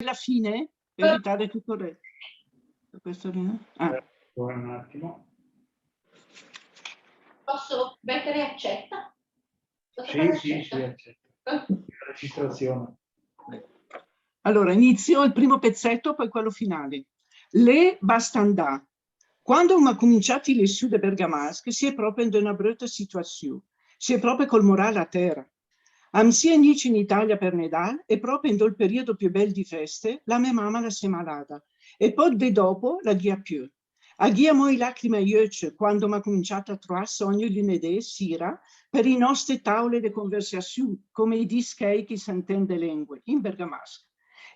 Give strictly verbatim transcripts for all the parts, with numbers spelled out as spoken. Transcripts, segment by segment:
la fine, per evitare tutto il re-, questo lì, eh? Ah. Eh, un attimo. Posso mettere accetta? Posso Sì, fare sì, accetta? Sì, accetto. La registrazione. Allora, inizio il primo pezzetto, poi quello finale. Lé basta 'ndà. Quando m'à cuminciàt i lesiù de bergamasch, sie pròpe 'ndo öna bröta situassiù, sie pròpe col moral a tèra. Am sie gnìcc in Italia per Nedàl e pròpe 'ndo 'l periodo piö bèl di fèste, la mé mama la s'è malada. E pò de dòpo la gh'ìa piö. A gh'ìa amò i lacrime ai öcc quando m'à cuminciàt a troà sògn i lunedé sira per i nòste tàole de conversasiù, come i dis chèi che s'intènd de lèngue, in bergamasch.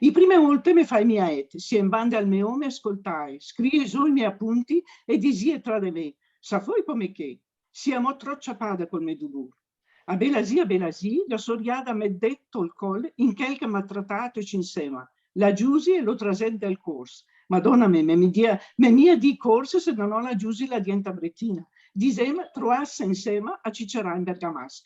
I prime ólte me fàe mia èt, sie in banda al mé òm e ascoltàe, scriìe zó i mé apunti e disìe tra de mé: «Sa fói pò mé ché, sie amò tròp ciapada col mé dulùr.» A bèla zì, a bèla zì, la só riàda a mèt dét ol còl in chèl che m'à tratàt insèma, la Giusi e l'ótra zét del córs. Madóna mé, mé mia, mé mia dì córs, se de nò la Giusi la diènta bretina. Disèm, troàs insèma a cicerà in bergamasch.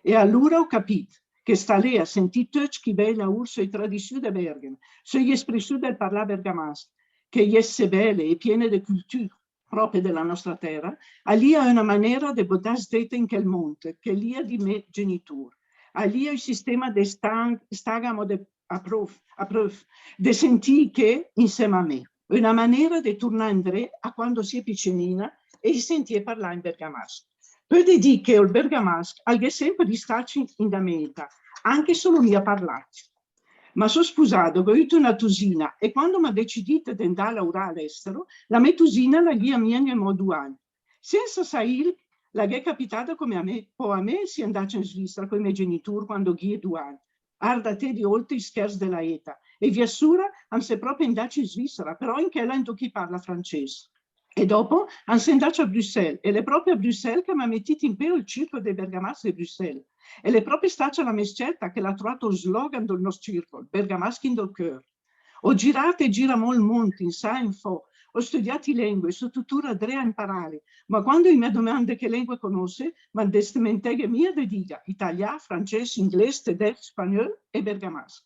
E alura ó capìt che stà lé a sentì töcc chi bèi laùr söi tradissiù de Bèrghem, söi espressiù del parlà bergamasch, che i è issé bèle e piene de cultüra pròpe de la nòsta tèra, a l'ìa öna manéra de bötàs dét in chèl mónd che l'ìa di mé genitùr. A l'ìa ü sistéma de stà-, stàga amò de apröv, apröv, de sentìi ché insèma a mé. Öna manéra de turnà indré a quando sie picinina e i sentìe parlà in bergamasch. Pöde dì che ol bergamasch al gh'è sèmper istàcc in la mé éta, anche se l'ó mia parlàcc. Me só spusada, gh'ó üt öna tusina, e quando m'à decidìt de 'ndà a laurà a l'èstero, la mé tusina la gh'ìa mia gnamò du agn. Sènsa saìl, la gh'è capitada come a mé, pò a mé sie 'ndàcia in Svìssera coi mé genitùr quando gh'ìe du agn. Arda té di ólte i schèrs de la éta, e via sura am s'è pròpe 'ndàcc in Svìssera, però in chèla 'ndo ch'i parla francés. E dòpo am s'è 'ndàcc a Bruxelles, e l'è pròpe a Bruxelles che m'à metìt in pé ol Circolo dei Bergamaschi de Bruxelles. E l'è pròpe stàcia la mé s-cèta che l'à troàt ol slogan dol nòs cìrcol, Bergamaschi in dol cör. Ó giràt e gire amò ol mónd, in sa e in fò, ó stüdiàt i lèngue, só tuttora dré a imparàle, ma quando i me domande che lèngue conósse, ma desmentéghe mia de dìga: italià, francés, inglés, tedèsch, spagnöl e bergamasch.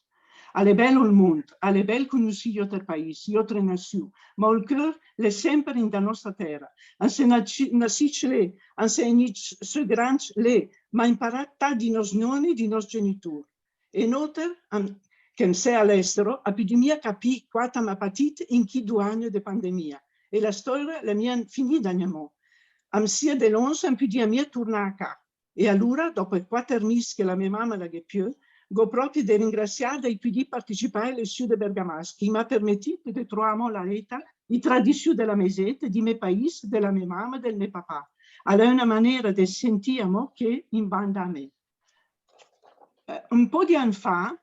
A l'è bèl ol mónd, a l'è bèl cugnussì i óter paìs, i ótre nassiù, ma ol cör l'è sèmper in da nòsta tèra. Am s'è nascìcc lé, am s'è gnìcc sö grancc lé, m'à imparàt tat di nòs nòni, di nòs genitùr. E nóter, am-, che am s'è a l'èstero, a pödì mia capì quat am à patìt in chi du agn de pandemia. E la stòria l'è mia finida gnamò. Am sie de lóns, am pödìa mia turnà a cà. E alura, dòpo quàter mis che la mé mama la gh'è piö, gh'ó pròpe de ringrassià de pödì partecipà ai lesiù de bergamasch, che i m'à permetìt de troà amò la éta, i tradissiù de la mé zét, di mé paìs, de la mé mama, del mé papà. A l'è öna manéra de sentì amò ché in banda a mé. Eh, ü pó di agn fa,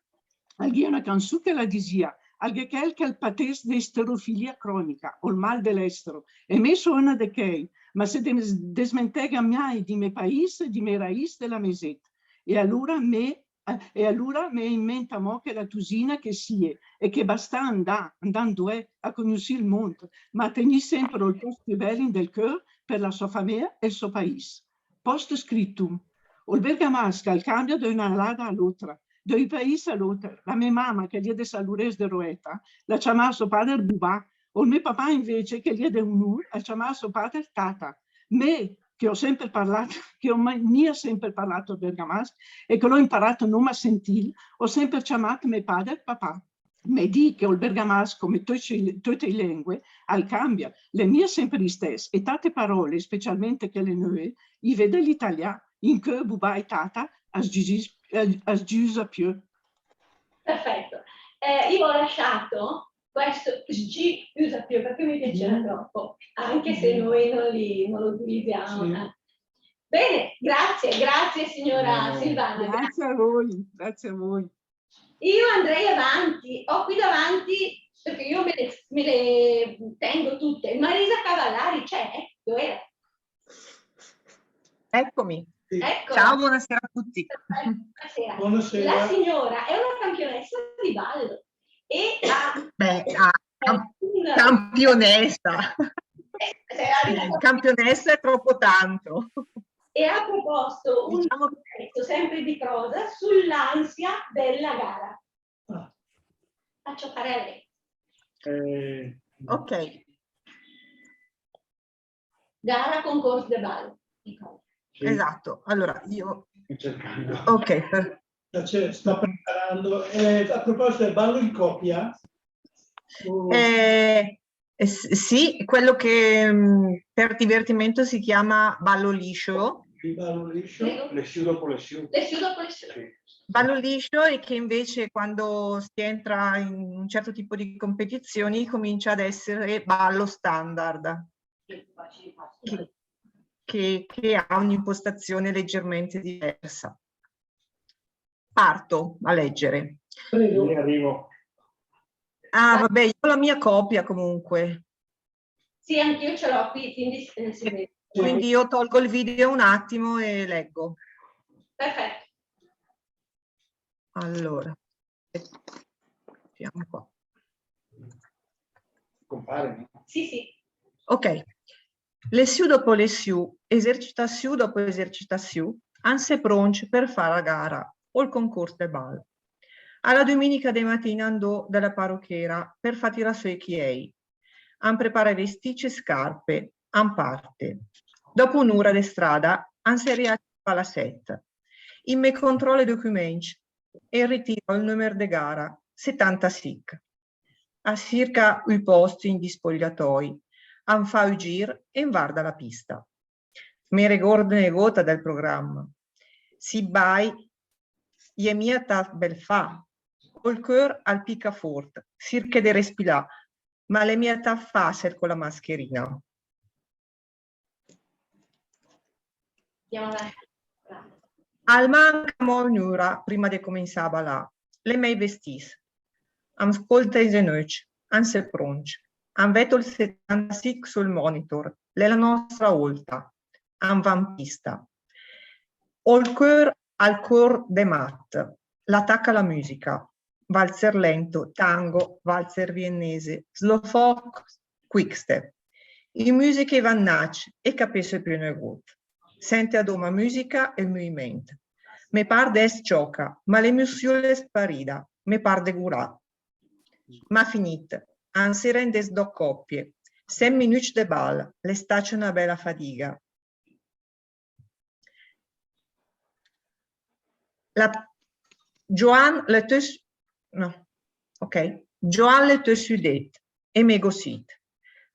al gh'ìa öna cansù che la disìa: al gh'è chèl che 'l patés de esterofilia cronica, o il mal dell'estero, e mé só öna de chèi, ma se des-, desmentéga mai di mé paìs, di mé raìs, de la mé zét. E alura mé, eh, e alura me é in mènt amò chèla tusina che sie, e che basta 'ndà, 'ndà 'ndo l'è, a cugnussì ol mónd, ma a tegnì sèmper ol pòst piö bèl in del cör per la sò faméa e ol sò paìs. Post scriptum. Ol bergamasch al cambia de öna alada a l'ótra, de ü paìs a l'óter. La mé mama, che l'è de San Lurèns de Roèta, la ciamàa sò pàder bubà, ol mé papà invece, che l'è de Unùr, al ciamàa sò pàder tata. Mé, che ó sèmper parlàt, che ó ma-, mia sèmper parlàt ol bergamasch, e che l'ó imparàt nóma a sentìl, ó sèmper ciamàt mé pàder papà. Me dì che ol bergamasch, come töte i, töte i lèngue, al cambia, l'è mia sèmper l'istèss, e tate paròle, specialmènt chèle nöe, i vé de l'italià, incö bubà e tata a s' gi-, a, a s' gi üsa piö. Perfetto. Eh, io ho lasciato questo "s' gi üsa piö" perché mi piaceva troppo, anche se noi non, li, non lo utilizziamo. Sì. Eh. Bene, grazie, grazie signora Silvana. Grazie a voi, grazie a voi. Io andrei avanti, ho qui davanti, perché io me le, me le tengo tutte. Marisa Cavallari c'è? Dov'era? Eccomi. Ecco. Ciao, buonasera a tutti. Buonasera. Buonasera. La signora è una campionessa di ballo e ha Beh, ah, eh, una- campionessa. Eh, eh, Campionessa è troppo tanto. E ha proposto un Diciamo pezzo sempre di prosa sull'ansia della gara. Ah. Faccio fare a lei. Eh, Ok, Gara, concórs de bal. Ecco. Sì. Esatto. Allora, io... Sto cercando. Ok, per- Sta, ce- sta preparando. Eh, a proposito del ballo in coppia, su- Eh, eh, s- sì, quello che mm, per divertimento si chiama ballo liscio. Il ballo liscio. Prego. Lesiù dopo lesiù. Lesiù dopo lesiù. Sì. Ballo liscio è che invece quando si entra in un certo tipo di competizioni comincia ad essere ballo standard, che, che- che ha un'impostazione leggermente diversa. Parto a leggere. Prego. Lì arrivo. Ah, vabbè, io ho la mia copia comunque, Sì, anch'io ce l'ho qui, quindi eh, si vede. quindi io tolgo il video un attimo e leggo. Perfetto. Allora, siamo qua. Compare, no? Sì, sì. Ok. Lesiù dopo lesiù, esercitassiù dopo esercitassiù, an s'è próncc per fà la gara, ol concórs de bal. A la duminica de matina andó da la parochera per fà tirà sö i chièi. An prepara vestìcc e scarpe, an parte. Dopo un'ura de strada, an s'è riàcc al palasèt. I me contròla i documèncc e ritira ol nömer de gara, setantasic. A sirca ü pòst in di spogliatòi, an fa ü gir e an varda la pista. Me regórde negót del programa. Sì, bài, i è mia tat bèl fà. Ol cör al pica fórt, sirche de respirà, ma l'è mia tat fàcil co la mascherina. Andiamo avanti. Al manca amò ün'ura prima de cominsà a balà. L'è mèi vestìs. An scólta i zenöcc, an s'è próncc. An vèt ol setantasic söl monitor. L'è la nòstra ólta. An va an pista. Ol cör al cór de mat. L'ataca la müsica. Valzer lento, tango, valzer viennese, slowfox, quickstep. I müsiche i va 'nnacc e capésse piö negót. Sènte adóma müsica e movimènt. Me par de ès ciòca, ma l'emusiù l'è sparida, me par de gulà. M'à finìt, an s'éra in dés dò còpie, sèt minücc de bal, l'è stacc öna bèla fadiga. La Gioàn l'è töt s-, no, ok. Gioàn l'è töt südét e me gó sét.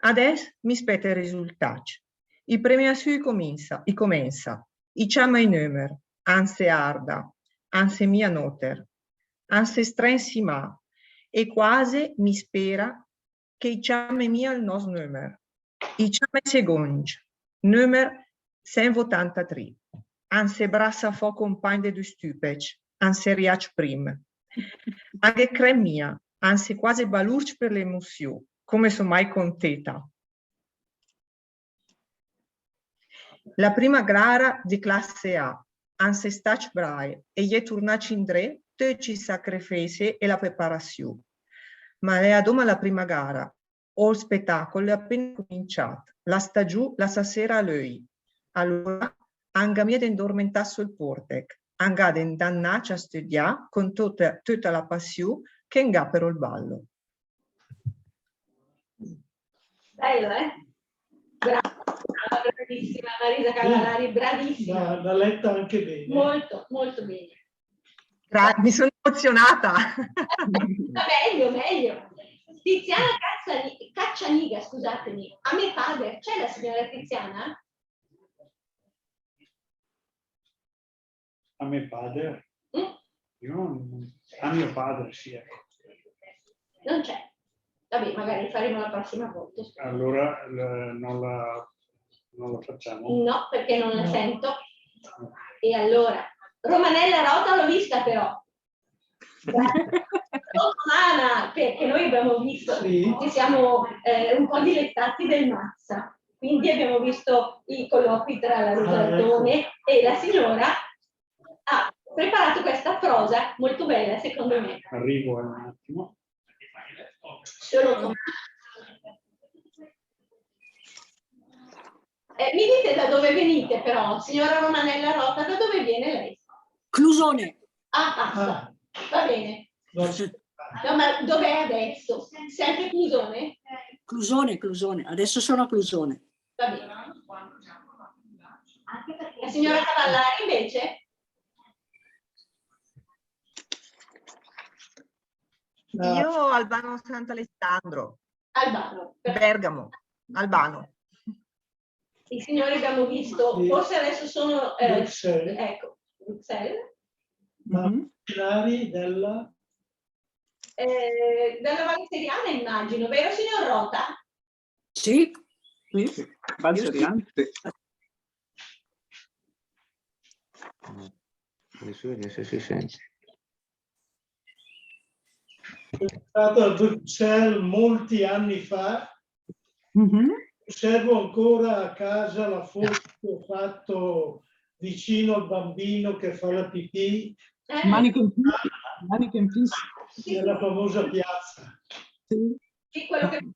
Adès mi spèta i risultacc. I premiassiù i comìnsa, i comènsa. I ciama i nömer, an se arda, an se mia nóter, an se strèns i mà e quase mi spéra che i ciame mia ol nòs nömer. I ciama i segóncc, nömer sènt otantatrì. An se brassa fò compàgn de du stüpecc, an s'è riàcc prim. An ghe crèd mia, an s'è quase balùrcc per l'emusiù, come só mai contéta. La prima gara de classe A, an s'è stacc brai e i è turnàcc indré töcc i sacrifésse e la preparassiù. Ma l'è adóma la prima gara, ol spetàcol l'è apéna cominciàt, la stagiù la sa séra a löi. Alura, an gh'à mia de 'ndormentàs söl pòrtech, an gh'à de 'ndà 'nnàcc a stüdià con töta, töta la passiù che an gh'à per ol ballo. Bello, eh? Brava, brava, bravissima Marisa Cavalari, bravissima. L'ha, l'ha letta anche bene. Molto, molto bene. Gra- mi sono emozionata. Ma meglio, meglio. Tiziana Cacciani- Caccianiga, scusatemi. A me pader, c'è la signora Tiziana? A me pader? Mm? Io non... A mio padre, sì, ecco. Non c'è. Vabbè, magari faremo la prossima volta. Allora eh, non la, non la facciamo? No, perché non la sento. E allora, Romanella Rota l'ho vista però. Romana, che, che noi abbiamo visto, Sì. Ci siamo eh, un po' dilettati del Mazza, quindi abbiamo visto i colloqui tra la Rosardone e la signora ha preparato questa prosa molto bella, secondo me. Arrivo eh, un attimo. Solo con- Eh, mi dite da dove venite però, signora Romanella Rota, da dove viene lei? Clusone. Ah, basta. Va bene. No, No, ma dov'è adesso? Sempre Clusone? Clusone, Clusone. Adesso sono a Clusone. Va bene. La signora Cavallari invece? Io Albano Sant'Alessandro. Albano. Bergamo. Albano. I signori abbiamo visto, sì, forse adesso sono, eh, Bruxelles. Ecco, Bruxelles. Ma originari della? Eh, della Val Seriana, immagino, vero, signor Rota? Sì. Sì, sì. Val Seriana. Sì. Adesso vediamo se si sente. Sono stato a Bruxelles molti anni fa. Mhm. Conservo ancora a casa la foto che ho fatto vicino al bambino che fa la pipì. Eh. Manneken Pis, Manneken Pis. Nella famosa piazza. Sì. Sì, quello che...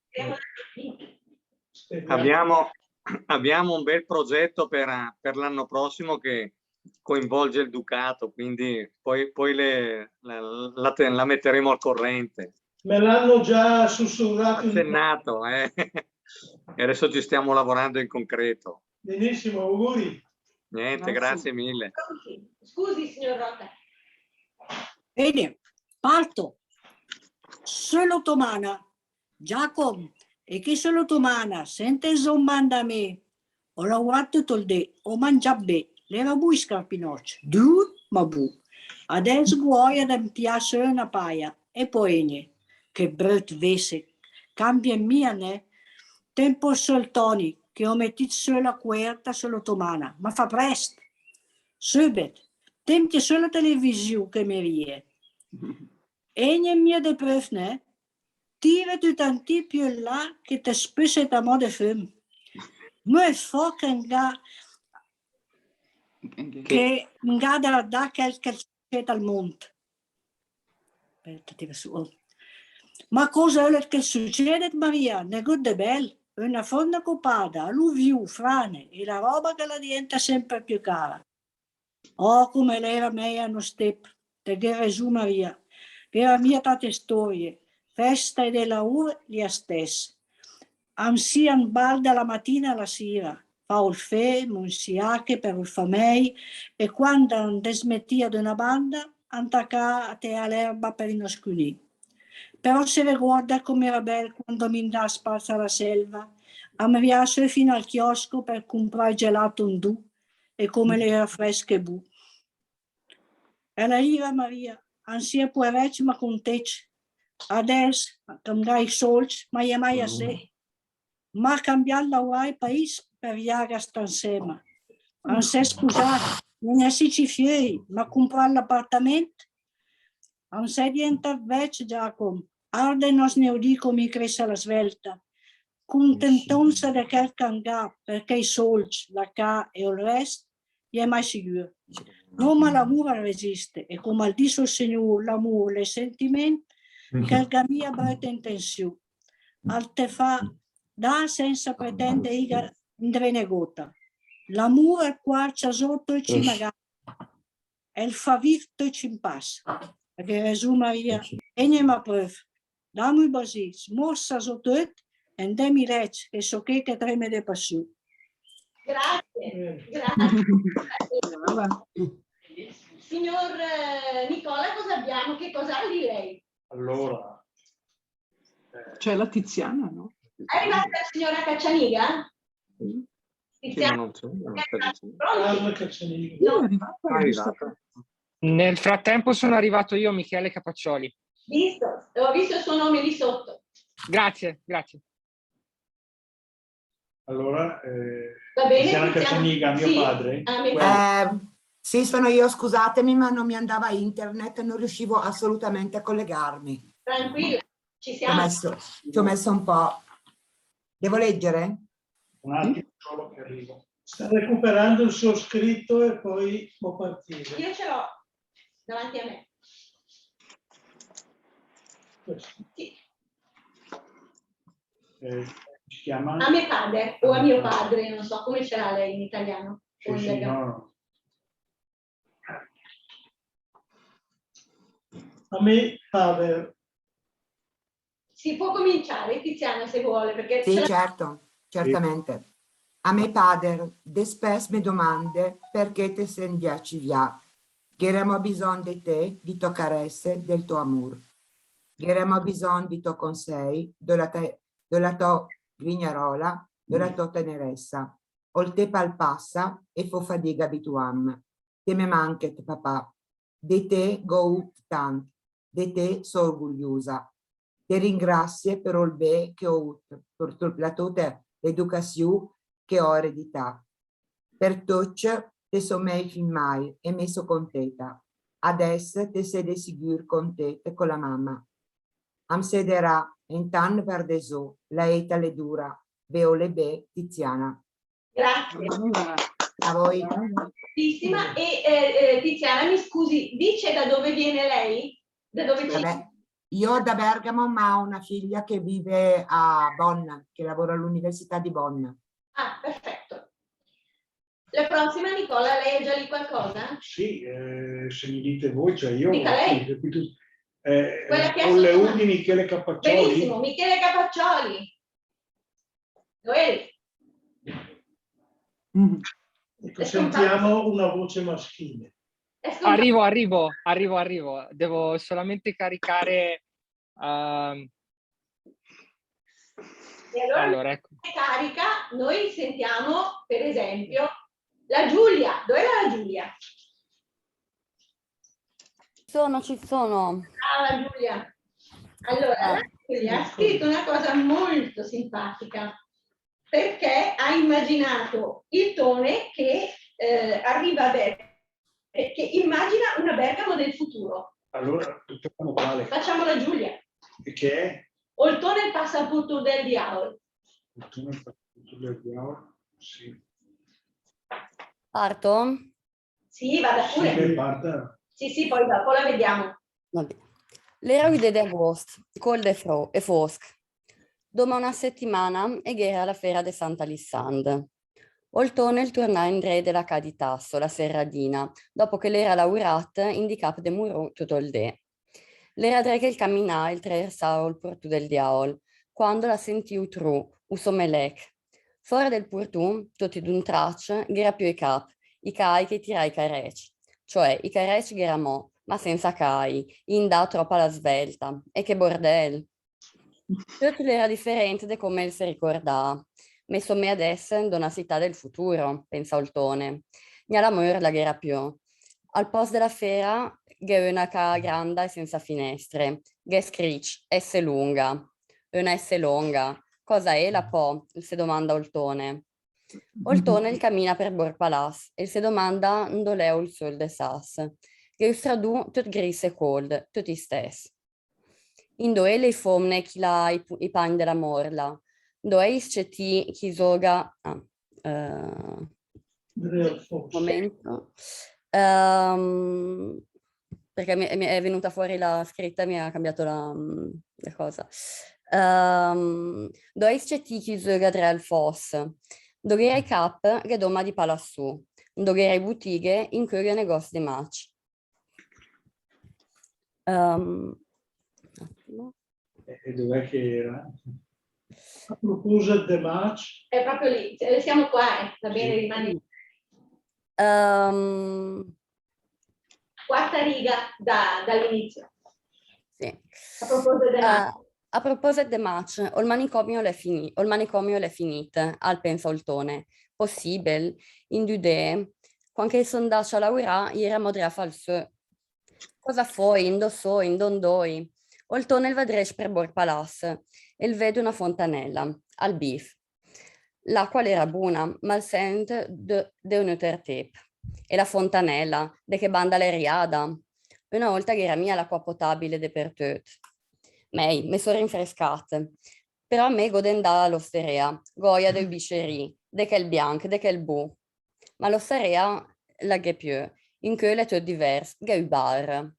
Abbiamo, abbiamo un bel progetto per, per l'anno prossimo che coinvolge il Ducato, quindi poi, poi le, la, la te-, la metteremo al corrente. Me l'hanno già sussurrato in... Accennato, eh. E adesso ci stiamo lavorando in concreto. Benissimo, auguri. Niente, grazie mille. Scusi, scusi, signor Rota. Bene, parto. Sö l'otomana. Giacom, e ché sö l'otomana, sèntet zó 'n banda a mé. Ó lauràt töt ol dé, ó mangiàt bé, l'era bu i scarpinòcc, dür, ma bu. Adès gh'ó òia de 'mpià sö öna paia, e pò égne. Che bröt vésset, cambia mia, nè? Tèmp sö ol tònic, che ó metìt sö la cuerta sö l'otomana, ma fà prèst! Söbet, tèmp sö la televisiù che me rie. Égne mia de pröf, nè? Tira tüt ant piö 'n là che te spösset amò de föm. Mö fò che 'n gh'à, che 'n gh'à de ardà chèl che 'l sücéd al mónd. Aspèta, tira sö. Oh. Ma cosa ölet che 'l sücédet, Maria? Negót de bèl. Öna fómna copada, aluviù, frane, e la ròba che la diènta sèmper piö cara. Oh, come l'era mèi ai nòs tép, te gh'é resù, Maria. Gh'era mia tate stòrie, fèsta e de laùr l'è istèss. Ansì an balda la matina a la sira, fà ol fé, munsiache per ol famèi, e quando an desmetìa d'öna banda, an tacàa a teà l'erba per i nòs cunì. Però se regorda com'era bèl quando 'm 'ndàa a spàrz a la sèlva, a 'm riàa sö fina al chiòsco per cumprà ol gelato 'ndù, e come l'era frèsch e bu. E la ira, Maria, ansì a poarècc ma contécc. Adès che 'm gh'à i sólcc, ma i è mai assé. M'à cambiàt laurà e paìs per viagià e stà ansèma. An s'è spusàcc, n'à sìcc i fiöi, m'à cumpràt l'apartamènt. An s'è dientàcc vècc, Giacom, arda i nòs neudì come i crès a la svèlta. Contentónsa de chèl che an gh'à, perchè i sólcc, la cà e ol rèst, i è mai sigür. Nóma l'amùr al resiste, e come al dis ol Signùr, l'amùr l'è sentimènt, che 'l gh'à mia bröte intensiù. Al te fà dà sènsa pretènd de ìga 'ndré negóta. L'amùr al quarcia zó töcc i magàcc. E 'l fa vìv töcc in pas. Gh'é resù Maria, égne ma pröf, dàm ü basì, smórsa zó töt, e 'ndèm in lècc, che só ché che treme de pasiù. Grazie, grazie. Brava. Signor, eh, Nicola, cosa abbiamo? Che cosa ha lì lei? Allora, eh, c'è la Tiziana, no? È arrivata la signora Caccianiga? Sì. Sì, ma non c'è, non sta dicendo. Pronto? Carla Caccianiga. No. È arrivata, è arrivata. Nel frattempo sono arrivato io, Michele Capaccioli. Visto, ho visto il suo nome lì sotto. Grazie, grazie. Allora, eh, va bene, Tiziana Caccianiga, mio padre. Sì, sono io, scusatemi, ma non mi andava internet, non riuscivo assolutamente a collegarmi. Tranquilla, ci siamo. Ci ho messo, ci ho messo un po'. Devo leggere? Un attimo solo che arrivo. Sta recuperando il suo scritto e poi può partire. Io ce l'ho davanti a me. Questo. Sì. Eh, si chiama? A me padre, o a mio padre, non so, come ce l'ha lei in italiano? Sì, sì, no, no. A me pader. Si può cominciare, Tiziana, se vuole, perché... Sì, certo, certamente. A mé pader, despès me domande perché te sé 'ndacc vià. Gh'éremo bisògn de té, di tò carèsse, del tò amùr. Gh'éremo bisògn di tò consèi, de la te-, de la tò grignaròla, de la tò tenerèssa. Ol tép al passa e fó fadiga a abitüàm. Te me manchet, papà. De té gh'ó üt tant. De té só orgugliusa. Te ringrassie per ol bé che ó üt, per to-, la töta l'educassiù che ó ereditàt. Per töcc te somèi fin mai e mé só conteta. Adès te sé de sigür contét co la mama. Am sederà, e intant vardé zó, la éta l'è düra, ve öle bé, Tiziana. Grazie. A voi. Bellissima. E, eh, eh, Tiziana, mi scusi, dice da dove viene lei? Da dove ci... Vabbè, io da Bergamo, ma ho una figlia che vive a Bonn, che lavora all'Università di Bonn. Ah, perfetto. La prossima, Nicola, lei ha già lì qualcosa? Sì, eh, se mi dite voi, cioè io... Dica lei. Ho capito, eh, quella che ha sotto mano. Con le udini, Michele Capaccioli. Benissimo, Michele Capaccioli. Noel. Ecco, sentiamo una voce maschile. È scomparso. Arrivo, arrivo, arrivo, arrivo. Devo solamente caricare, ehm, e allora, allora, ecco. Carica, noi sentiamo, per esempio, la Giulia. Dov'è la Giulia? Ci sono, ci sono. Brava Giulia. Allora, la Giulia ha scritto una cosa molto simpatica, perché ha immaginato il Tone che, eh, arriva a Ber-, che immagina una Bergamo del futuro. Allora, facciamo quale? Facciamo la Giulia. E che è? Ol Tone al passa al purtù del diàol. Ol Tone al passa al purtù del diàol, sì. Parto? Sì, vada pure. Sì, beh, parta. Sì, sì, poi dopo la vediamo. Va bé. L'éra ü dé de agóst, cóld e fro-, e fósch. Dóma öna setimana e gh'éra la féra de Sant Alissànder. Ol Tone al turnàa indré de la cà di Tasso, la Serradina, dòpo che l'éra lauràt in di cap de murù töt ol dé. L'éra dré che 'l caminàa e 'l traersàa ol purtù del diàol, quando l'à sentìt ü tru, ü somelèch. Fòra del purtù, töt d'un tràcc, gh'éra piö i cap, i caài che i tiràa i carècc. Cioè, i carècc gh'éra amò, ma sènsa caài, i 'ndàa tròp a la svèlta. E che bordèl! Töt l'éra diferènt de come 'l se ricordàa. Me somèe adès in d'öna cità del futuro, pènsa ol Tone. Gnà la mòrla gh'éra piö. Al pòst de la féra gh'è öna cà granda e sènsa finèstre. Gh'è scrìcc, Esselunga. Öna Esselonga. Còsa éla pò? 'l se domanda ol Tone. Ol Tone al camina per Borg Palass e 'l se domanda 'ndo l'è ol söl de sass. Gh'è ü stradù töt gris e cóld, töt istèss. Indo éle i fómne chi laa i pu-, i pagn de la mòrla? 'Ndo è i scetì chi zöga, ah, eh, momento. Ehm, perché mi, mi è venuta fuori la scritta e mi ha cambiato la, mm, la cosa. Ehm, 'ndo è i scetì chi zöga dré al fòss? 'Ndo gh'éra i cap, gh'è dóma di palassù. 'Ndo gh'éra i butighe, incö gh'è negòs de macc. Ehm, un attimo. E, e dov'è che era? A proposito de macc. È proprio lì, cioè, siamo qua, eh, va bene, sì, rimani. Ehm. Quarta riga da, dall'inizio. Sì. A proposito de macc. Eh, a proposito de macc, ol manicòmio l'è fini-, ol manicòmio l'è finìt, al pènsa ol Tone. Possìbel, in d'ü dé, quand che i só 'ndacc a laurà, i éra amò dré a fàl sö. Còsa fói, 'ndo sói, 'ndo 'ndói? Ol Tone al va drécc per Borg Palass, e 'l vèd öna fontanèla, al bif. L'aqua l'éra buna, ma 'l sènt de, de ün óter tép. E la fontanèla, de che banda l'è riada? Öna ólta gh'éra mia l'aqua potàbile depertöt. Mèi, me só rinfrescàt. Però mé gh'ó de 'ndà a l'osteréa, gh'ó òia de ü bicerì, de chèl bianch, de chèl bu. Ma l'osteréa la gh'è piö, incö l'è töt divèrs, gh'è ü bar.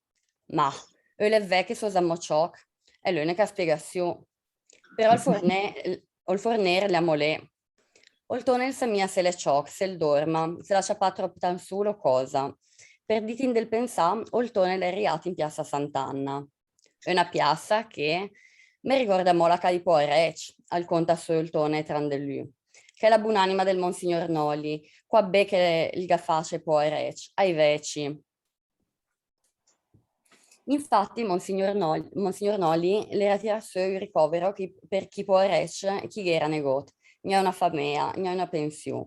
Mah, öle vèd che só zamò ciòch, è l'ünica spiegassiù. Però ol forné-, ol fornér l'è amò lé. Ol Tone 'l sa mia se l'è ciòch, se 'l dórma, se l'à ciapàt tròp tant sul o còsa. Perdìt in del pensà, ol Tone l'è riàt in piassa Sant'Anna. Öna piassa che, Me rigorda amò la cà di poarècc, al conta sö ol Tone tran de lü. Chèla bunanima del Monsignor Noli, quat bé che 'l gh'à facc ai poarècc, ai vècc. Infati, Monsignor Nol-, Monsignor Noli l'era tirà sö ü ricovero chi, per chi poarècc chi gh'era negót, gna öna famèa, gna öna pensiù.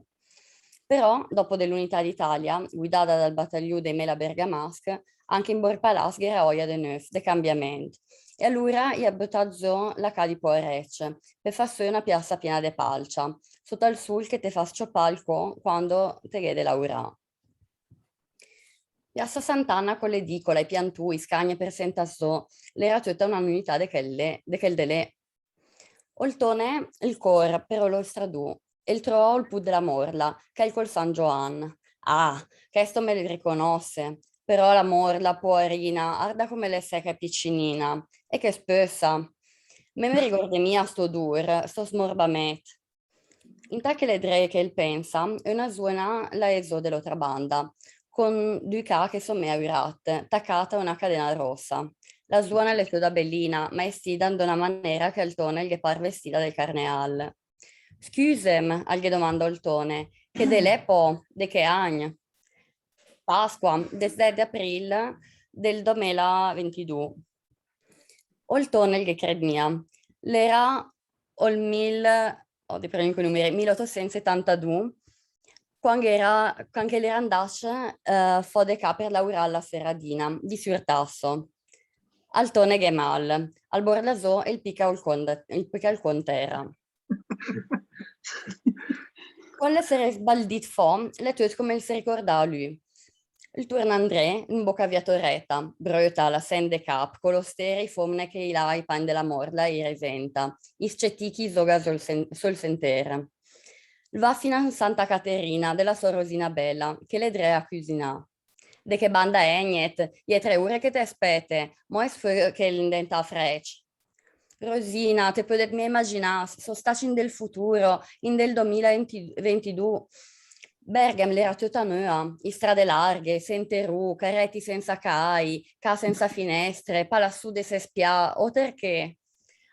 Però, dopo de l'Unità d'Italia, guidada dal batagliù dei mela bergamasch, anche in Borg Palass gh'era òia de növ, de cambiamènt. E alura i à bötat zó la cà di poarècc, per fà sö öna piassa piena de palcia, sóta 'l sul che te fa s-ciopà 'l có quando te gh'é de laurà. Piassa Sant'Ana co l'edicola, i piantù, i scagne per sentàs zó, l'era töta öna nuvità de chèl de, de chèl de lé. Ol Tone 'l cór per ol stradù e 'l tróa ol put de la Morla, chèl col San Gioàn. Ah, chèsto me 'l riconòsse, però la Morla, poarina, arda come l'è sèca e picinina, e che spösa. Me, me rigorde mia sto odùr, sto smorbamèt. Intàt che l'è dré che 'l pènsa, öna zuena la é zó de l'ótra banda, con d'ü cà che somèa ü rat, tacàt a öna cadèna róssa. La zuena l'è töta belina, ma estida in d'öna manéra che al Tone 'l ghe par vestida del carneàl. «Scüsem», al ghe domanda ol Tone, «che dé l'è pò, de che agn?» «Pasqua, desèt de aprìl del doméla e ventidù». Ol Tone 'l ghe crèd mia. L'era ol mil, ó de prima coi numeri, mil otosènt setantadù, quand gh'era, quand che l'era 'ndacc, eh, fò de cà per laurà a la Feradina, di Surtasso. Al Tone gh'è mal, al borda zó e 'l pica ol có 'n, 'l pica ol có 'n tèra. Quand l'è sbaldìt fò, l'è töt come 'l se ricordàa lü. 'L turna 'ndré, in bóca via Torèta, bröta, la sènt de cap, co l'ostér e i fómne che i laa i pagn de la Morla e i resenta, i s-cetì ch'i zóga sö 'l sen-, sö 'l sentér. 'L va fina in Santa Caterina, de la sò Rosina bèla, che l'è dré a cüsinà. «De che banda ègnet? I è tre ure che te spète, mò è s-fö che l'è 'ndentàt frècc». «Rosina, te pödet mia imaginà, só stacc in del futuro, in del domila e ventidù. Bèrghem l'era töta nöa, i strade larghe, senterù, carèti sènsa caài, cà sènsa finèstre, palassù de sès pià, óter che».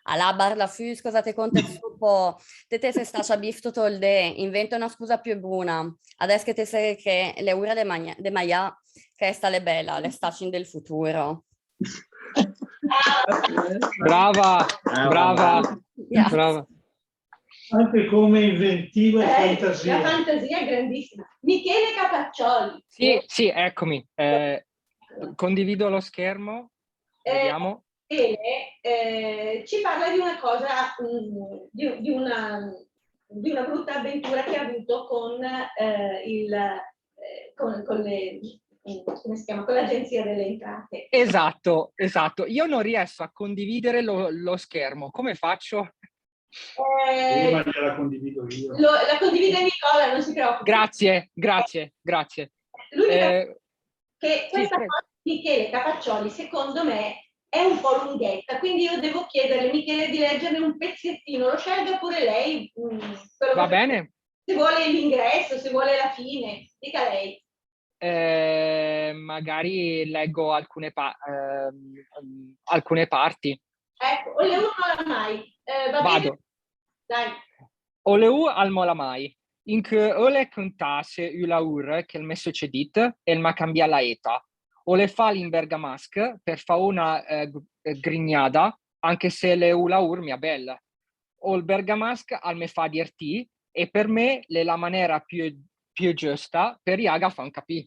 «Alà, barlafös, cosa te cöntet sö pò? Te, te sét stacc a bif töt ol dé, inventa öna scusa piö buna. Adès che te sét che l'è ura de magn-, de maià, chèsta l'è bèla, l'è stacc in del futuro». Brava, brava, brava. Anche come inventiva e fantasia. La fantasia è grandissima. Michele Capaccioli. Sì, sì, eccomi. Eh, condivido lo schermo. Eh, vediamo. Michele, eh, ci parla di una cosa, mm, di, di una, di una brutta avventura che ha avuto con, eh, il, eh, con, con le, mm, come si chiama? Con l'Agenzia delle Entrate. Esatto, esatto. Io non riesco a condividere lo, lo schermo. Come faccio? Eh, prima gliela condivido io. Lo, la condivide Nicola, non si preoccupi. Grazie, grazie, grazie. L'unica, eh, che sì, questa prego. Cosa di Michele Capaccioli, secondo me, è un po' lunghetta, quindi io devo chiederle, Michele, di leggerne un pezzettino. Lo scelga pure lei, mm, quello che... Va bene. Se vuole l'ingresso, se vuole la fine, dica lei. Eh, magari leggo alcune pa-, ehm, alcune parti. Ecco, ol leù al mòla mai. Eh, va bene? Vado. Dai. Ol leù al mòla mai. Incö öle cöntà sö ü laùr che 'l m'è söcedìt e 'l m'à cambiàt la éta. Öle fàl in bergamàsch per fà öna, eh, g-, eh, grignada, anche se l'è ü laùr mia bèl. Ol bergamàsch al me fa diertì e per me l'è la manéra piö, piö giösta per iàga fà capì.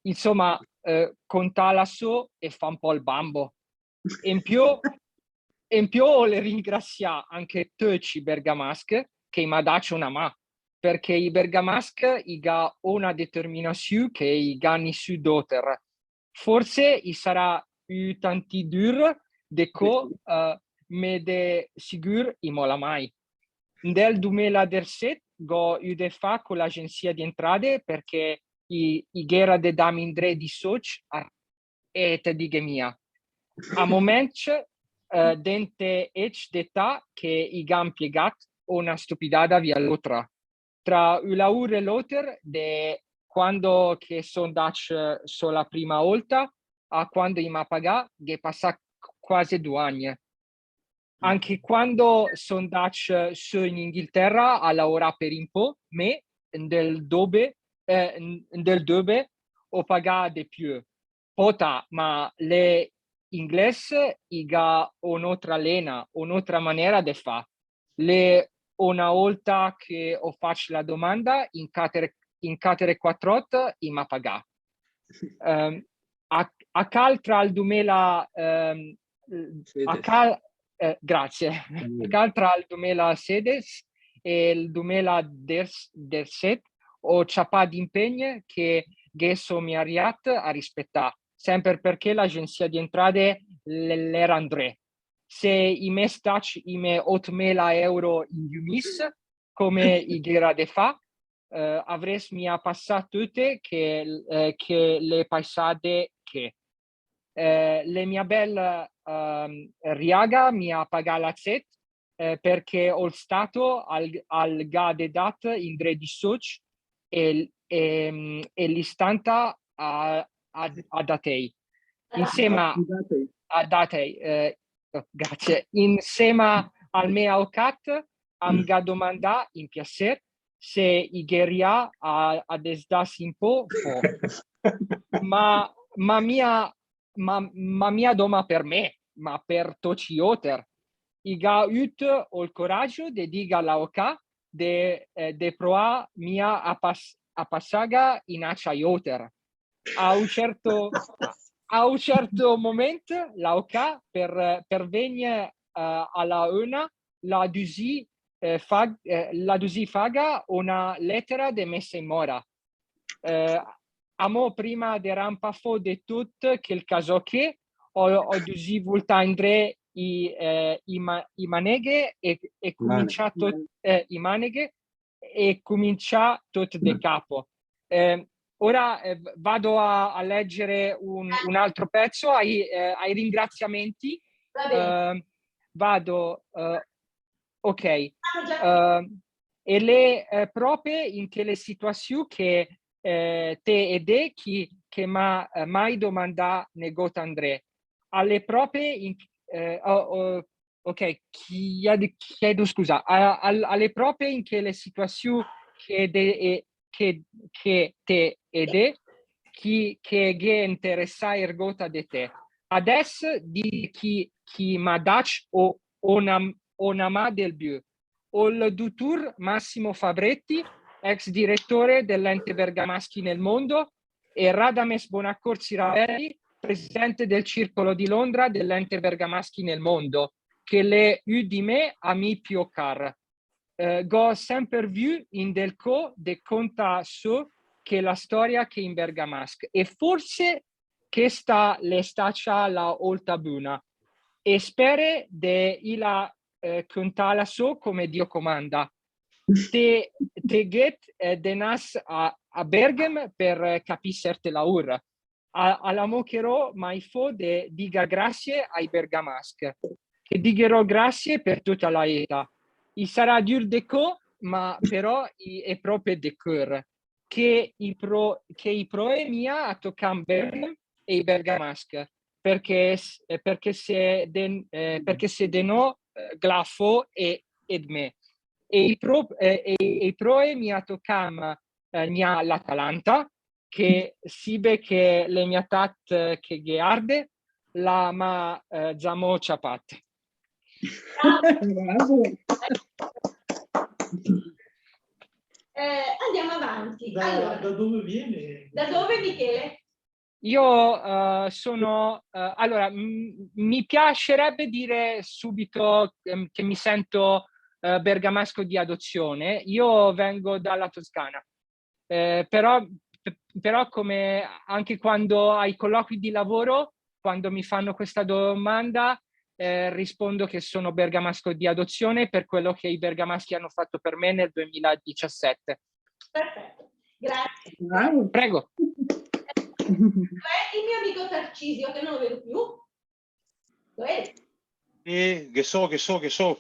Insoma, eh, cöntàla sö e fà ü pó 'l bambo. E in piö, e in piö öle ringrasià anche töcc i bergamàsch che i m'à dacc öna mà, perché i bergamàsch i gh'à öna determinasiù che i gh'à nissü d'óter. Forse i sarà ü tantì dür de có, eh, ma de sigür i mòla mai. Nel dumila e desèt gh'ó üt de fà co l'Agenzia di Entrate perché i, i gh'éra de dàm indré di sólcc a e te dighe mia. A momèncc, eh, dènte ècc d'età che i gh'à impiegàt öna stüpidada vià l'ótra. Tra ü laùr e l'óter, de quando che só 'ndacc sö la prima ólta a quando i m'à pagàt, gh'è passàt qu-, quase du agn. Anche quando son 'ndacc sö in Inghilterra a laurà per ü pó, mé, 'ndel döbe, eh, 'ndel döbe, ó pagà de piö. Pòta, ma l'è inglés, i gh'à ön'ótra lena, ön'ótra manera de fà. L'è öna ólta che ó facc la domanda, in cater, in cater quatr'ót i m'à pagà. Ehm, a, a cal tra 'l dumela, ehm, a cal, eh, grazie. A cal tra 'l dumela e sèdes e 'l dumela e dèsset ó ciapà d'impegne che ghe só mia riàt a rispetà, sèmper perché l'Agenzia di Entrate l'è, l'era 'ndré. Se i m'ès dacc i mé ótmela euro in ü mis, come i gh'éra de fà, eh, avrès mia passà töte che, eh, che l'è passade ché. Eh, l'è mia bèl, ehm, riàga mia pagà la zét, eh, perché ol Stato al, al gh'à de dàt indré di sócc e, e, e l'istanta a, a, a dàtei. Insema a dàtei, eh, grazie. Insema al mé aocàt, am gh'à domandà in piasér se i ghe rià a, a desdàs ü pó fò. Ma, ma mia, ma, ma mia dóma per mé, ma per töcc i óter. I gh'à üt ol coragio de dìga a l'aocàt de, eh, de proà mia a pas-, a passàga inàcc ai óter. A ü certo, a ü certo momènt, l'aocàt per, per vègn, eh, a la öna, l'à düsì, eh, fà-, eh, l'à düsì fàga öna lètera de mèsa in mòra. Eh, amò prima de rampà fò de töt chèl casò ché, ó, ó düsì voltà indré i, eh, i ma-, i manéghe e, e cumincià töt, eh, i manéghe e cumincià töt de capo. Eh, ora, eh, v-, vado a, a leggere un, un altro pezzo ai, eh, ai ringraziamenti. Va bene. Eh, vado, eh, ok. Eh, e l'è, eh, pròpe in chèle situassiù che, eh, te e de chi, che m'à, eh, mai domandà negót indré. A l'è pròpe in, eh, oh, oh, ok, chiedo, chiedo scusa, a, a, a l'è pròpe in chèle situassiù che de, e, che, che te e de, chi, che ghe interèssa ergóta de te. Adès dì chi, chi m'à dacc o, öna, öna mà del biö. Ol dutùr Massimo Fabretti, ex direttore dell'Ente Bergamaschi nel Mondo, e Radames Bonaccorsi Ravelli, presidente del Circolo di Londra dell'Ente Bergamaschi nel Mondo, che l'è ü di mé amì piö car. Eh, gh'ó sèmper vü in del có de cöntà sö chèla stòria ché in bergamasch, e fórse chèsta l'è stacia la ólta buna, e spère de ìla, eh, cöntàla sö come Dio comanda. Te, te gh'ét, eh, de nas a, a Bèrghem per, eh, capì sèrte laùr. A, a la mocherò mai fò de dìga grassie ai bergamasch, che digherò grassie per töta la éta. I sarà dür de có, ma però i è pròpe de cör, che i pro-, che i pröe mia a tocàm Bèrghem e i bergamasch, perché s-, eh, perché se de, eh, perché se de nò, eh, gh'la fò e, ed mé. E i pro-, eh, e, e i pröe mia a tocàm, eh, gna l'Atalanta, che sìbe che l'è mia tat, eh, che ghe arde, la m'à, eh, zamò ciapàt. Bravo. Eh, andiamo avanti. Da, allora, da dove viene? Da dove, Michele? Io, eh, sono, eh, allora, m-, mi piacerebbe dire subito, ehm, che mi sento, eh, bergamasco di adozione. Io vengo dalla Toscana. Eh, però, p-, però come anche quando ai colloqui di lavoro, quando mi fanno questa domanda, eh, rispondo che sono bergamasco di adozione per quello che i bergamaschi hanno fatto per me nel duemiladiciassette. Perfetto, grazie. Bravo. Prego. Cioè, il mio amico Tarcisio, che non lo vedo più. Dov'è? Eh, che so, che so, che so.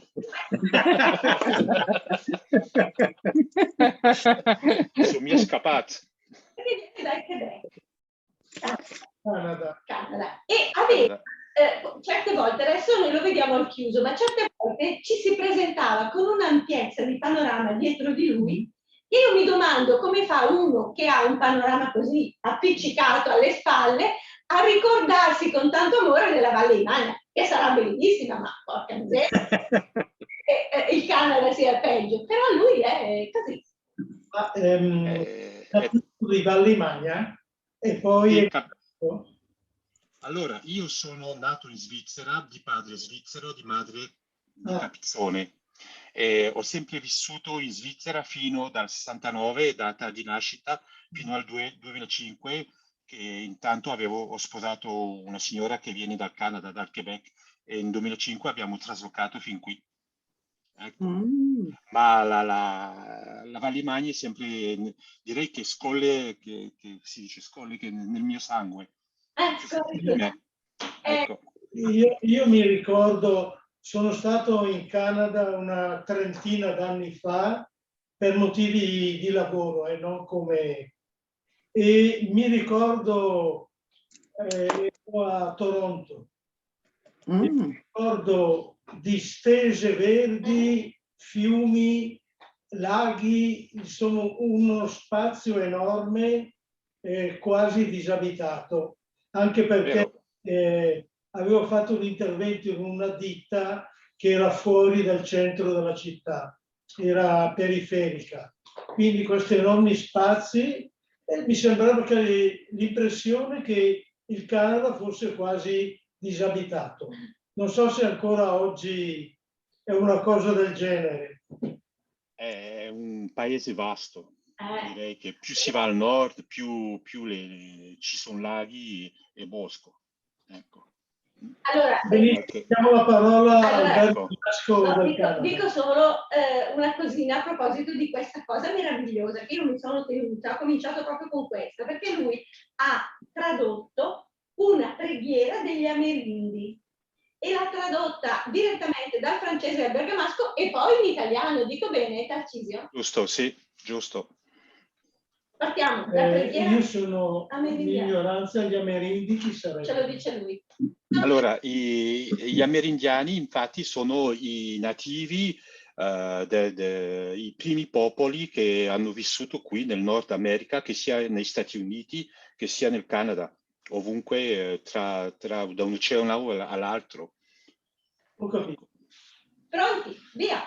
Sono mia scappato. Dai, che bello. Canada. Canada. E aveva, Canada. eh, certe volte, adesso noi lo vediamo al chiuso, ma certe volte ci si presentava con un'ampiezza di panorama dietro di lui, che io mi domando come fa uno che ha un panorama così appiccicato alle spalle a ricordarsi con tanto amore della Valle Imagna, che sarà bellissima, ma porca miseria, eh, eh, il Canada sia peggio, però lui è così. Ma, ehm, eh, eh, di Valle Imagna e poi... Sì, cap- allora, io sono nato in Svizzera, di padre svizzero, di madre di ah. Capizzone. E ho sempre vissuto in Svizzera fino dal sessantanove, data di nascita, fino al due, duemilacinque, che intanto avevo, ho sposato una signora che viene dal Canada, dal Quebec, e in duemilacinque abbiamo traslocato fin qui. Ecco. Mm. Ma la, la, la Valle Imagna è sempre, direi che scolle, che, che si dice scolle, che nel mio sangue. Ecco. Ecco. Io, io mi ricordo, sono stato in Canada una trentina d'anni fa per motivi di lavoro e non come... E mi ricordo, eh, ero a Toronto, mi ricordo distese verdi, fiumi, laghi, insomma uno spazio enorme, eh, quasi disabitato, anche perché eh, avevo fatto un intervento in una ditta che era fuori dal centro della città, era periferica. Quindi questi enormi spazi, e mi sembrava che l'impressione che il Canada fosse quasi disabitato. Non so se ancora oggi è una cosa del genere. È un paese vasto, eh. Direi che più si va al nord, più, più le, ci sono laghi e, e bosco. Ecco. Allora, benissimo, diamo la parola allora, al ecco. No, dico, dico solo eh, una cosina a proposito di questa cosa meravigliosa che io mi sono tenuta, ho cominciato proprio con questa, perché lui ha tradotto una preghiera degli Amerindi e l'ha tradotta direttamente dal francese al bergamasco e poi in italiano, dico bene, Tarcisio? Giusto, sì, giusto. Partiamo da eh, io sono in ignoranza, gli Amerindi chi sarebbero? Ce lo dice lui. Allora, i, gli amerindiani infatti sono i nativi, uh, de, de, i primi popoli che hanno vissuto qui nel Nord America, che sia negli Stati Uniti, che sia nel Canada, ovunque eh, tra, tra, da un oceano all'altro. Ho capito. Pronti, via!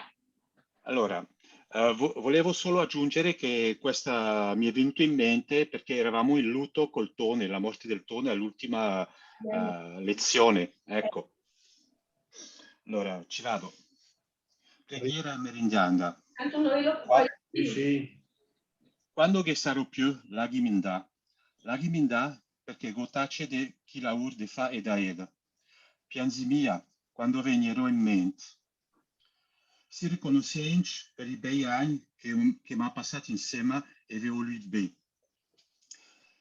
Allora, uh, vo volevo solo aggiungere che questa mi è venuta in mente perché eravamo in lutto col Tone, la morte del Tone all'ultima uh, lezione. Ecco. Allora, ci vado. Preghiera amerindiana. Tanto noi lo... Qua... Quando che sarò più, laghì mendà. Laghì mendà perché gh'ó tace de chi laùr de fà e da èd. Pianzì mia quando vegnerò in ment. Sì riconoscèncc per i bèi agn che, che m'à passàt insèma e v'ó ülìt bé.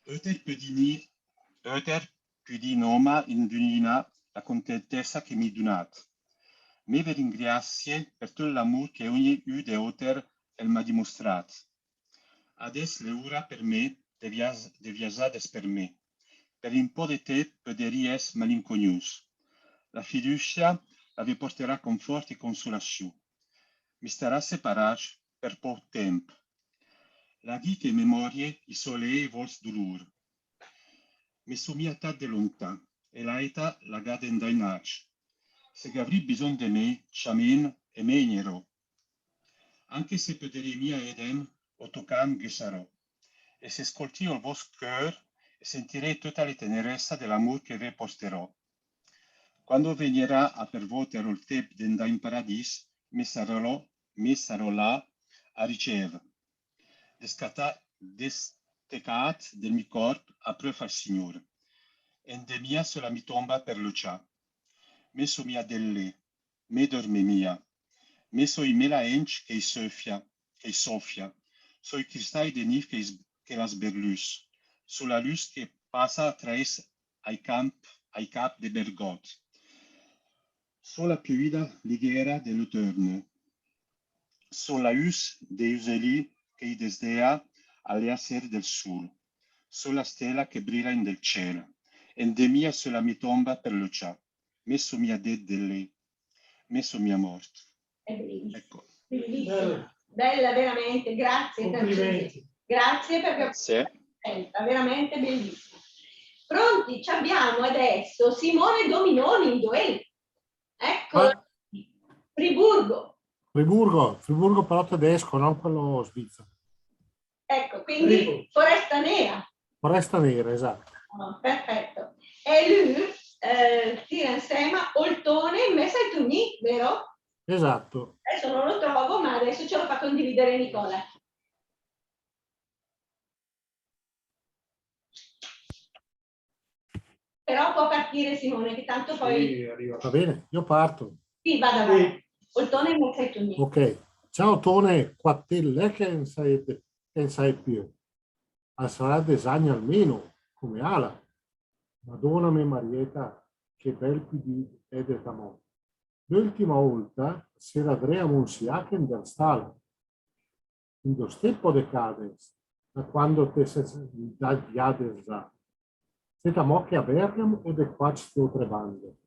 Öter pödì, öter pödì nóma induinà la contentèssa che m'ì dunàt. Mé ve ringràssie per töt l'amùr che ogni ü de óter el m'à dimostràt. Adès l'è ura per mé de, vias de viagià despermé. Per ü pó de tép pöderì ès malinconiùs. La fidücia la ve porterà confòrt e consolasiù. Mi starà separàcc per póch tép. Laghì che memòrie i solee i vòls dulùr. Me só mia tat de lontà e la éta la gh'à de 'ndà inàcc. Se gh'avrì bisògn de mé, ciamém e me egnerò. Anche se pöderì mia èdem, o tocàm ghe sarò. E se scoltì ol vòst cör, sentirì töta la tenerèssa de l'amùr che ve porterò. Quando vegnerà a per vóter ol tép de 'ndà in paradìs, me sarò, me sarò là a ricév. Descatà, destecàt del mì còrp apröf al Signùr. Endè mia sö la mì tomba per löcià. Me só mia del lé, me dörme mia. Me só i melaèncc che i sòfia, che i sòfia. Só i cristài de nif che, che la sberlüs. Só la lüs che passa a traès ai camp, ai cap de Bergòt. Só la piöida lighera de l'ötörne. Só la üs dei üselì che i desdea a l'èasér del sul. Só la stèla che brila in del cél. Endè mia sö la mì tomba per löcià. me so mia dét de lé, me so mia mòrt. È bellissima, Ecco. Bellissima. Bella veramente, grazie. Complimenti. Grazie perché è veramente bellissima. Pronti, ci abbiamo adesso Simone Dominoni, Doel. Ecco, ah. Friburgo. Friburgo, Friburgo però tedesco, non quello svizzero. Ecco, quindi Foresta Nera. Foresta Nera, esatto. Oh, perfetto. E lui eh, tira insieme Oltone in mezzo ai Tugni, vero? Esatto. Adesso non lo trovo, ma adesso ce lo fa condividere Nicola. Però può partire Simone, che tanto poi... Sì, arriva. Va bene, io parto. Sì, vada, vada. Oltone in mezzo ai Tugni. Ok. Ciao Tone, quat l'è che 'n saet, che 'n saet piö? Al sarà des agn almeno, come ala. Madona me Marieta, che bel püdì èdet amò. L'öltima ólta s'era dré a Monsiachen der stala. Indo stét pò de cades, da quando te sét andàt vià de zà? Sét amò ché a Bèrgam o de quach de ótre bande?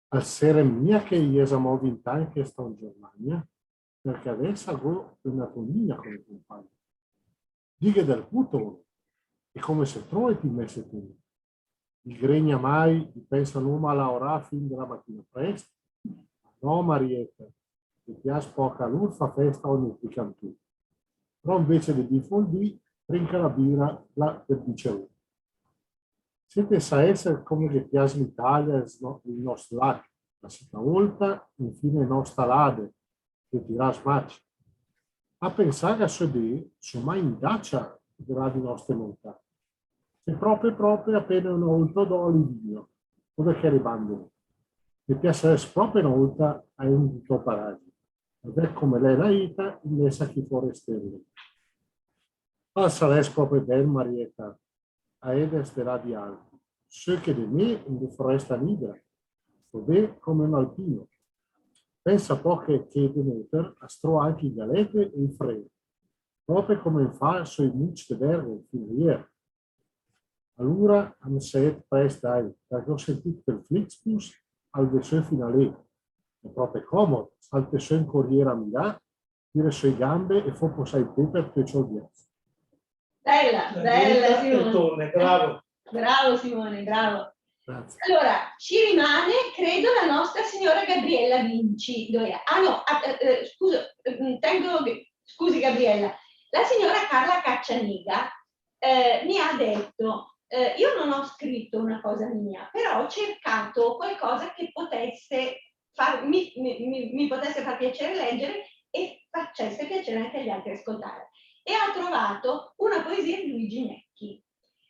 Al sére mia che i è zamò vint agn che stó in Germania, perché adès a gó öna Tonina come compagna. Dighe del pù, Tone, e come se tróet i mès Toni? I grégna mai, i pènsa nóma a laorà fin de la matina prèst? Ma nò, Marieta, i pias pòch a lur fà fèsta ògne ché cantù. Però invéce de bìf ol vì, trinca la bira là del bicerù. Se te saèsset come che pias l'Italia, il nòst lach, la sità ólta, infine nòsta lade, che tiràs mach. A pensà che só bé, só mai 'ndacia de là di nòste montagne. Só pròpe, pròpe apéna öna ólta a Livigno, o de chèle bande. Me piasarès pròpe öna ólta a ést in di tò paragi. A vèd come l'è la éta in mès a chi forestèle. Ma sarès pròpe bèl, Marieta, a èdes de là di alpi, sö che de mé in de foresta nigra, só bé come ün alpino. Pènsa pò che ché de nóter as tróa anche i galète e i frèi, pròpe come an fàa sö i mucc de Bèrgam fin a ier. Alura an saèt prèst, dai, perché ó sentìt che 'l Flixbus al vé sö fin a lé. L'è pròpe còmod, salte sö in coriéra a Milà, tire sö i gambe e fó posà i pé per töcc ol viàs. Bella, bella, bella Simone. Bravo. Bravo Simone, bravo. Grazie. Allora, ci rimane, credo, la nostra signora Gabriella Vinci. Dov'è? Ah no, ah, eh, eh, scusa, eh, tengo, scusi Gabriella, la signora Carla Caccianiga eh, mi ha detto, eh, io non ho scritto una cosa mia, però ho cercato qualcosa che potesse far, mi, mi, mi, mi potesse far piacere leggere e facesse piacere anche agli altri ascoltare. E ha trovato una poesia di Luigi Gnecchi,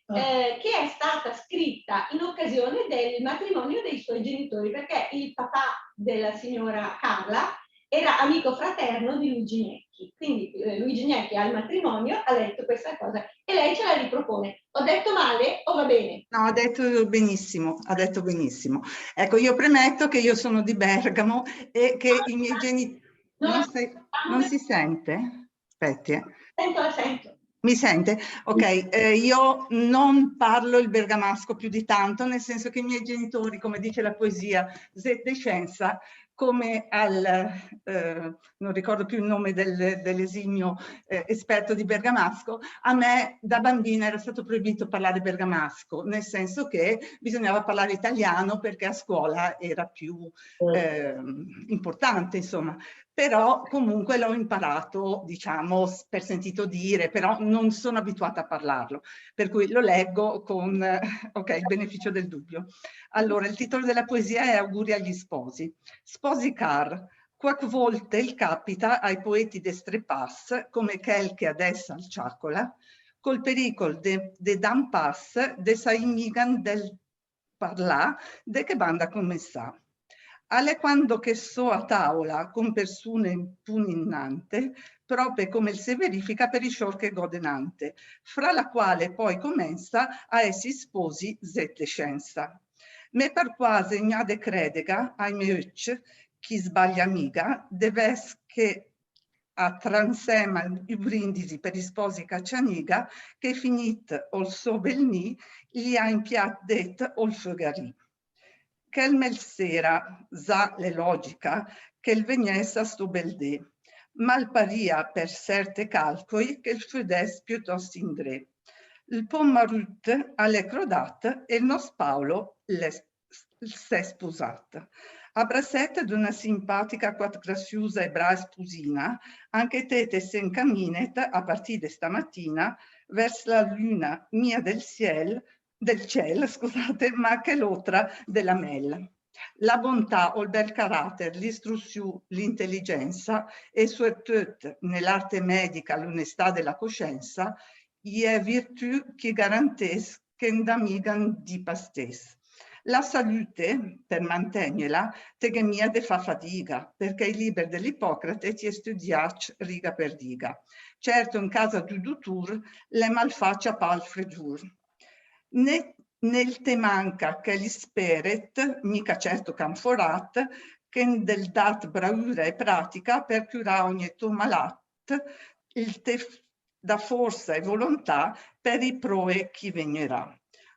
eh, che è stata scritta in occasione del matrimonio dei suoi genitori, perché il papà della signora Carla era amico fraterno di Luigi Gnecchi. Quindi eh, Luigi Gnecchi al matrimonio ha letto questa cosa e lei ce la ripropone. Ho detto male o va bene? No, ha detto benissimo, ha detto benissimo. Ecco, io premetto che io sono di Bergamo e che i miei genitori... Non, si, non si sente? Aspetti. Eh. Sento, la sento. Mi sente? Ok, eh, io non parlo il bergamasco più di tanto, nel senso che i miei genitori, come dice la poesia, zét de sciensa, come al, eh, non ricordo più il nome del, dell'esimio eh, esperto di bergamasco, a me da bambina era stato proibito parlare bergamasco, nel senso che bisognava parlare italiano perché a scuola era più eh, importante, insomma. Però comunque l'ho imparato, diciamo, per sentito dire, però non sono abituata a parlarlo, per cui lo leggo con okay, il beneficio del dubbio. Allora, il titolo della poesia è Auguri agli sposi. Sposi car, quach vólte el capita ai poeti de strepàs, come chèl che adès al ciàcola, col perìcol de, de dà 'n pas, de saì miga 'n del parlà de che banda comensà. A l'è quando che só a tàola con persune 'n pù 'nnante, pròpe come 'l se verifica per i sciur che gh'ó denante, fra la quale poi comènsa a èss i sposi zét de sciensa. Me par quase gna de crèdega ai me öcc, chi sbaglia miga, de vès che a tra 'nsèma i brindisi per i sposi Caccianiga, che finìt ol sò bel nì, i à impiàt dét ol fögarì. Chèl me 'l s'era zà, l'è logica, che 'l vegnès a sto bel dé, ma 'l paria, per sèrte calcoi, che 'l födès piötòst indré. Ol pom marüt a l'è crodàt e 'l nòs Paolo l'è s-, s-, s'è spusàt. A brassèt d'öna simpatica, quat graziusa e braa spusina, anche té te se 'ncamìnet a partì de stamatina vèrs la lüna, mia del siel, del ciel, scusate, ma chèl'ótra de la mèl. La bontà, ol bèl caràter, l'istruziù, l'intelligenza e, suertöt, ne l'arte medica, l'onestà de la coscienza, i è virtü ch'i garantés che 'ndà miga 'n di pastès. La salüte, per mantègnela, te gh'é mia de fà fadiga, perché i liber de l'Ipocrate ti è stüdiàcc riga per riga. Certo, in casa d'ü dutùr l'è malfà ciapà 'l fredur. Né, né 'l te manca chèl ispéret, mica certo canforàt, che 'n del dàt braüra e pratica per cürà ogne tò malàt, il te f-, dà forsa e volontà per i proe ch'i vegnerà.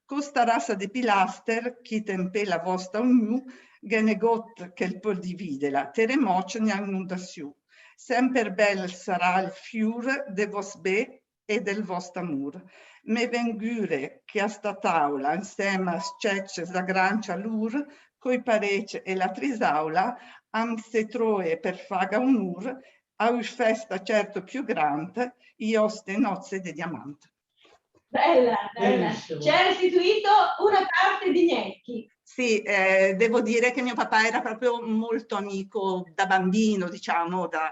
Co sta rassa de pilàster ch'i té 'n pé la vòsta üniù, gh'è negót che 'l pöl dividela, teremòcc né inundaziù. Sèmper bèl sarà 'l fiur de vòst bé e del vòst amùr. Me v'ingüre che a sta tàola, insèma a s-cècc, zagrancc e lur, coi parécc e la trisàola, am se troe per fàga unùr a ü fèsta cèrto piö grand, i òste nòzze de diamànt. Bella, bella. Benissimo. Ci hai restituito una parte di Gnecchi. Sì, eh, devo dire che mio papà era proprio molto amico da bambino, diciamo, da,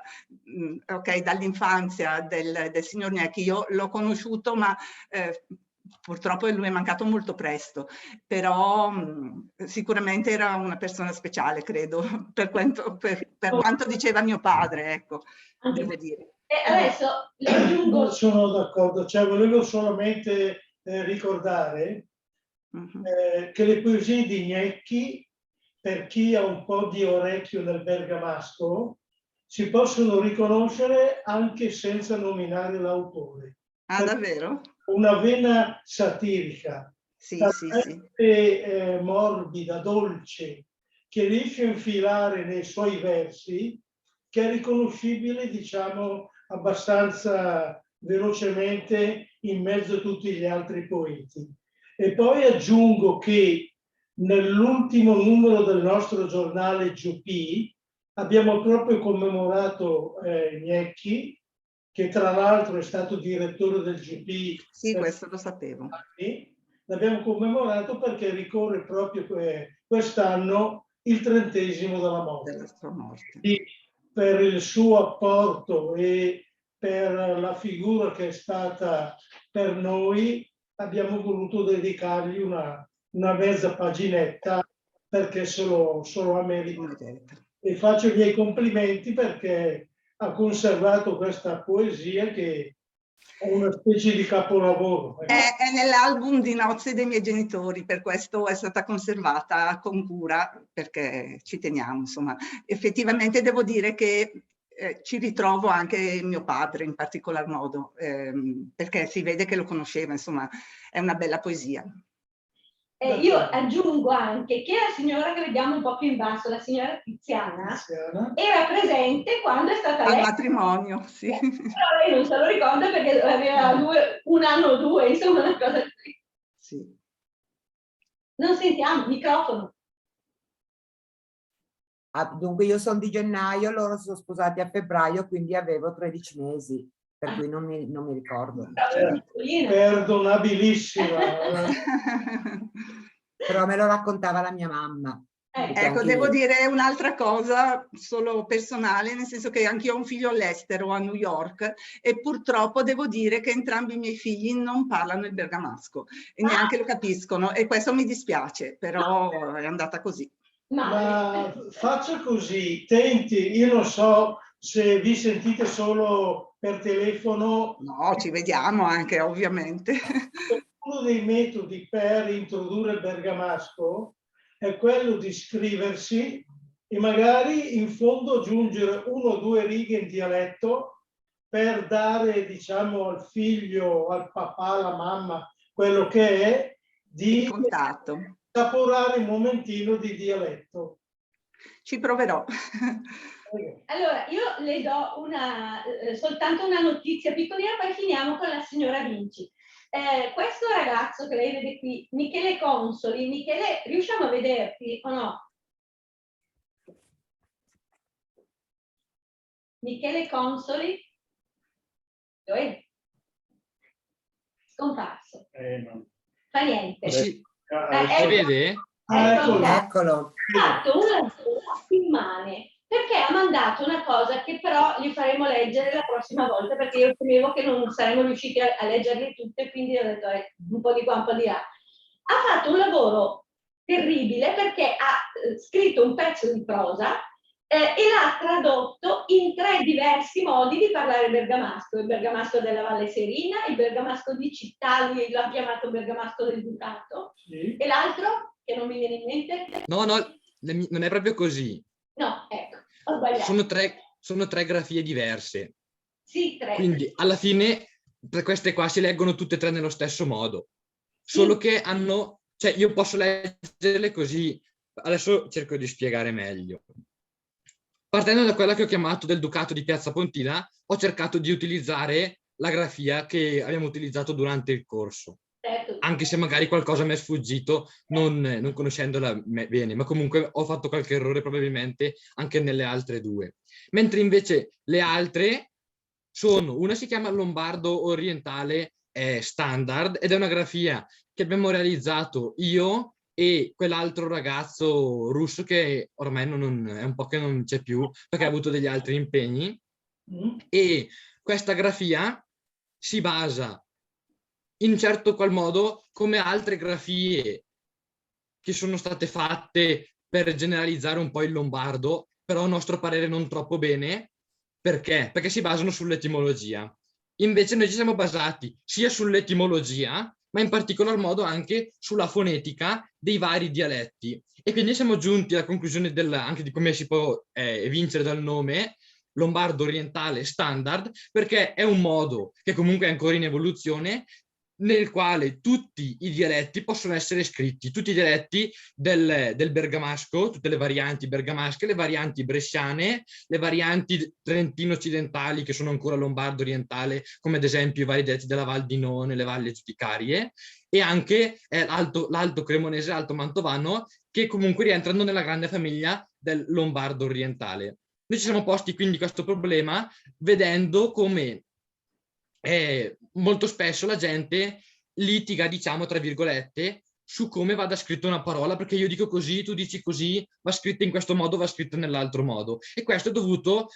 mm, ok, dall'infanzia del, del signor Gnecchi. Io l'ho conosciuto, ma, eh, purtroppo lui è mancato molto presto, però, mm, sicuramente era una persona speciale, credo, per quanto, per, per quanto diceva mio padre, ecco, devo dire. E adesso le aggiungo. Sono d'accordo, cioè volevo solamente, eh, ricordare, eh, che le poesie di Gnecchi, per chi ha un po' di orecchio nel bergamasco, si possono riconoscere anche senza nominare l'autore. Ah, davvero? Una vena satirica, sì, sì, sì, talmente, eh, morbida, dolce, che riesce a infilare nei suoi versi, che è riconoscibile, diciamo, abbastanza velocemente in mezzo a tutti gli altri poeti. E poi aggiungo che nell'ultimo numero del nostro giornale Giopì abbiamo proprio commemorato, eh, Gnecchi, che tra l'altro è stato direttore del Giopì. Sì, questo lo sapevo. L'abbiamo commemorato perché ricorre proprio que-, quest'anno il trentesimo dalla morte. Della sua morte. Quindi, per il suo apporto e per la figura che è stata per noi, abbiamo voluto dedicargli una, una mezza paginetta, perché se lo, se lo merita. E faccio i miei complimenti perché ha conservato questa poesia che è una specie di capolavoro, ecco. È, è nell'album di nozze dei miei genitori, per questo è stata conservata con cura, perché ci teniamo, insomma. Effettivamente devo dire che, eh, ci ritrovo anche mio padre in particolar modo, ehm, perché si vede che lo conosceva, insomma, è una bella poesia. E io aggiungo anche che la signora che vediamo un po' più in basso, la signora Tiziana, era presente quando è stata letta. Al matrimonio, sì. Però lei non se lo ricorda perché aveva due, un anno o due, insomma, una cosa così. Sì. Non sentiamo, microfono. Ah, dunque io son di gennaio, loro si son sposati a febbraio, quindi avevo tredici mesi, per cui non mi, non mi ricordo. Perdonabilissima. Però me lo raccontava la mia mamma. Ecco, devo dire un'altra cosa, solo personale, nel senso che anch'io ho un figlio all'estero, a New York, e purtroppo devo dire che entrambi i miei figli non parlano il bergamasco e neanche lo capiscono, e questo mi dispiace, però è andata così. Ma faccia così, tenti, io non so se vi sentite solo per telefono. No, ci vediamo anche, ovviamente. Uno dei metodi per introdurre il bergamasco è quello di scriversi e magari in fondo aggiungere una o due righe in dialetto per dare, diciamo, al figlio, al papà, alla mamma, quello che è, di, il contatto, assaporare un momentino di dialetto. Ci proverò. Prego. Allora, io le do una, eh, soltanto una notizia piccolina, poi finiamo con la signora Vinci. Eh, questo ragazzo che lei vede qui, Michele Consoli, Michele, riusciamo a vederti o no? Michele Consoli? Dov'è? Scomparso. Eh, no. Fa niente. Si, Eh, si ecco. Vede? Ah, Ecco eccolo. Qua. Eccolo. Ha fatto un lavoro immane, perché ha mandato una cosa che però gli faremo leggere la prossima volta, perché io temevo che non saremmo riusciti a, a leggerle tutte, quindi ho detto, eh, un po' di qua, un po' di là. Ha fatto un lavoro terribile, perché ha, eh, scritto un pezzo di prosa, eh, e l'ha tradotto in tre diversi modi di parlare bergamasco: il bergamasco della Valle Serina, il bergamasco di città, lui l'ha chiamato bergamasco del Ducato, Sì. e l'altro, che non mi viene in mente. No, no, le mi- non è proprio così. No, ecco, ho sbagliato. Sono tre, sono tre grafie diverse. Sì, tre. Quindi alla fine per queste qua si leggono tutte e tre nello stesso modo. Solo che hanno, cioè io posso leggerle così. Adesso cerco di spiegare meglio. Partendo da quella che ho chiamato del Ducato di Piazza Pontida, ho cercato di utilizzare la grafia che abbiamo utilizzato durante il corso. Certo. Anche se magari qualcosa mi è sfuggito, non, non conoscendola me- bene, ma comunque ho fatto qualche errore probabilmente anche nelle altre due. Mentre invece le altre sono, una si chiama lombardo orientale, eh, standard, ed è una grafia che abbiamo realizzato io e quell'altro ragazzo russo che ormai non, non- è un po' che non c'è più perché ha avuto degli altri impegni. Mm. E questa grafia si basa in un certo qual modo come altre grafie che sono state fatte per generalizzare un po' il lombardo, però a nostro parere non troppo bene. Perché? Perché si basano sull'etimologia. Invece noi ci siamo basati sia sull'etimologia, ma in particolar modo anche sulla fonetica dei vari dialetti. E quindi siamo giunti alla conclusione del, anche di come si può, eh, evincere dal nome, lombardo orientale standard, perché è un modo che comunque è ancora in evoluzione, nel quale tutti i dialetti possono essere scritti, tutti i dialetti del, del bergamasco, tutte le varianti bergamasche, le varianti bresciane, le varianti trentino-occidentali, che sono ancora lombardo orientale, come ad esempio i vari dialetti della Val di Non, le valli giudicarie, e anche, eh, l'alto, l'alto cremonese, l'alto mantovano, che comunque rientrano nella grande famiglia del lombardo orientale. Noi ci siamo posti quindi questo problema vedendo come, eh, molto spesso la gente litiga, diciamo, tra virgolette, su come vada scritta una parola, perché io dico così, tu dici così, va scritta in questo modo, va scritta nell'altro modo. E questo è dovuto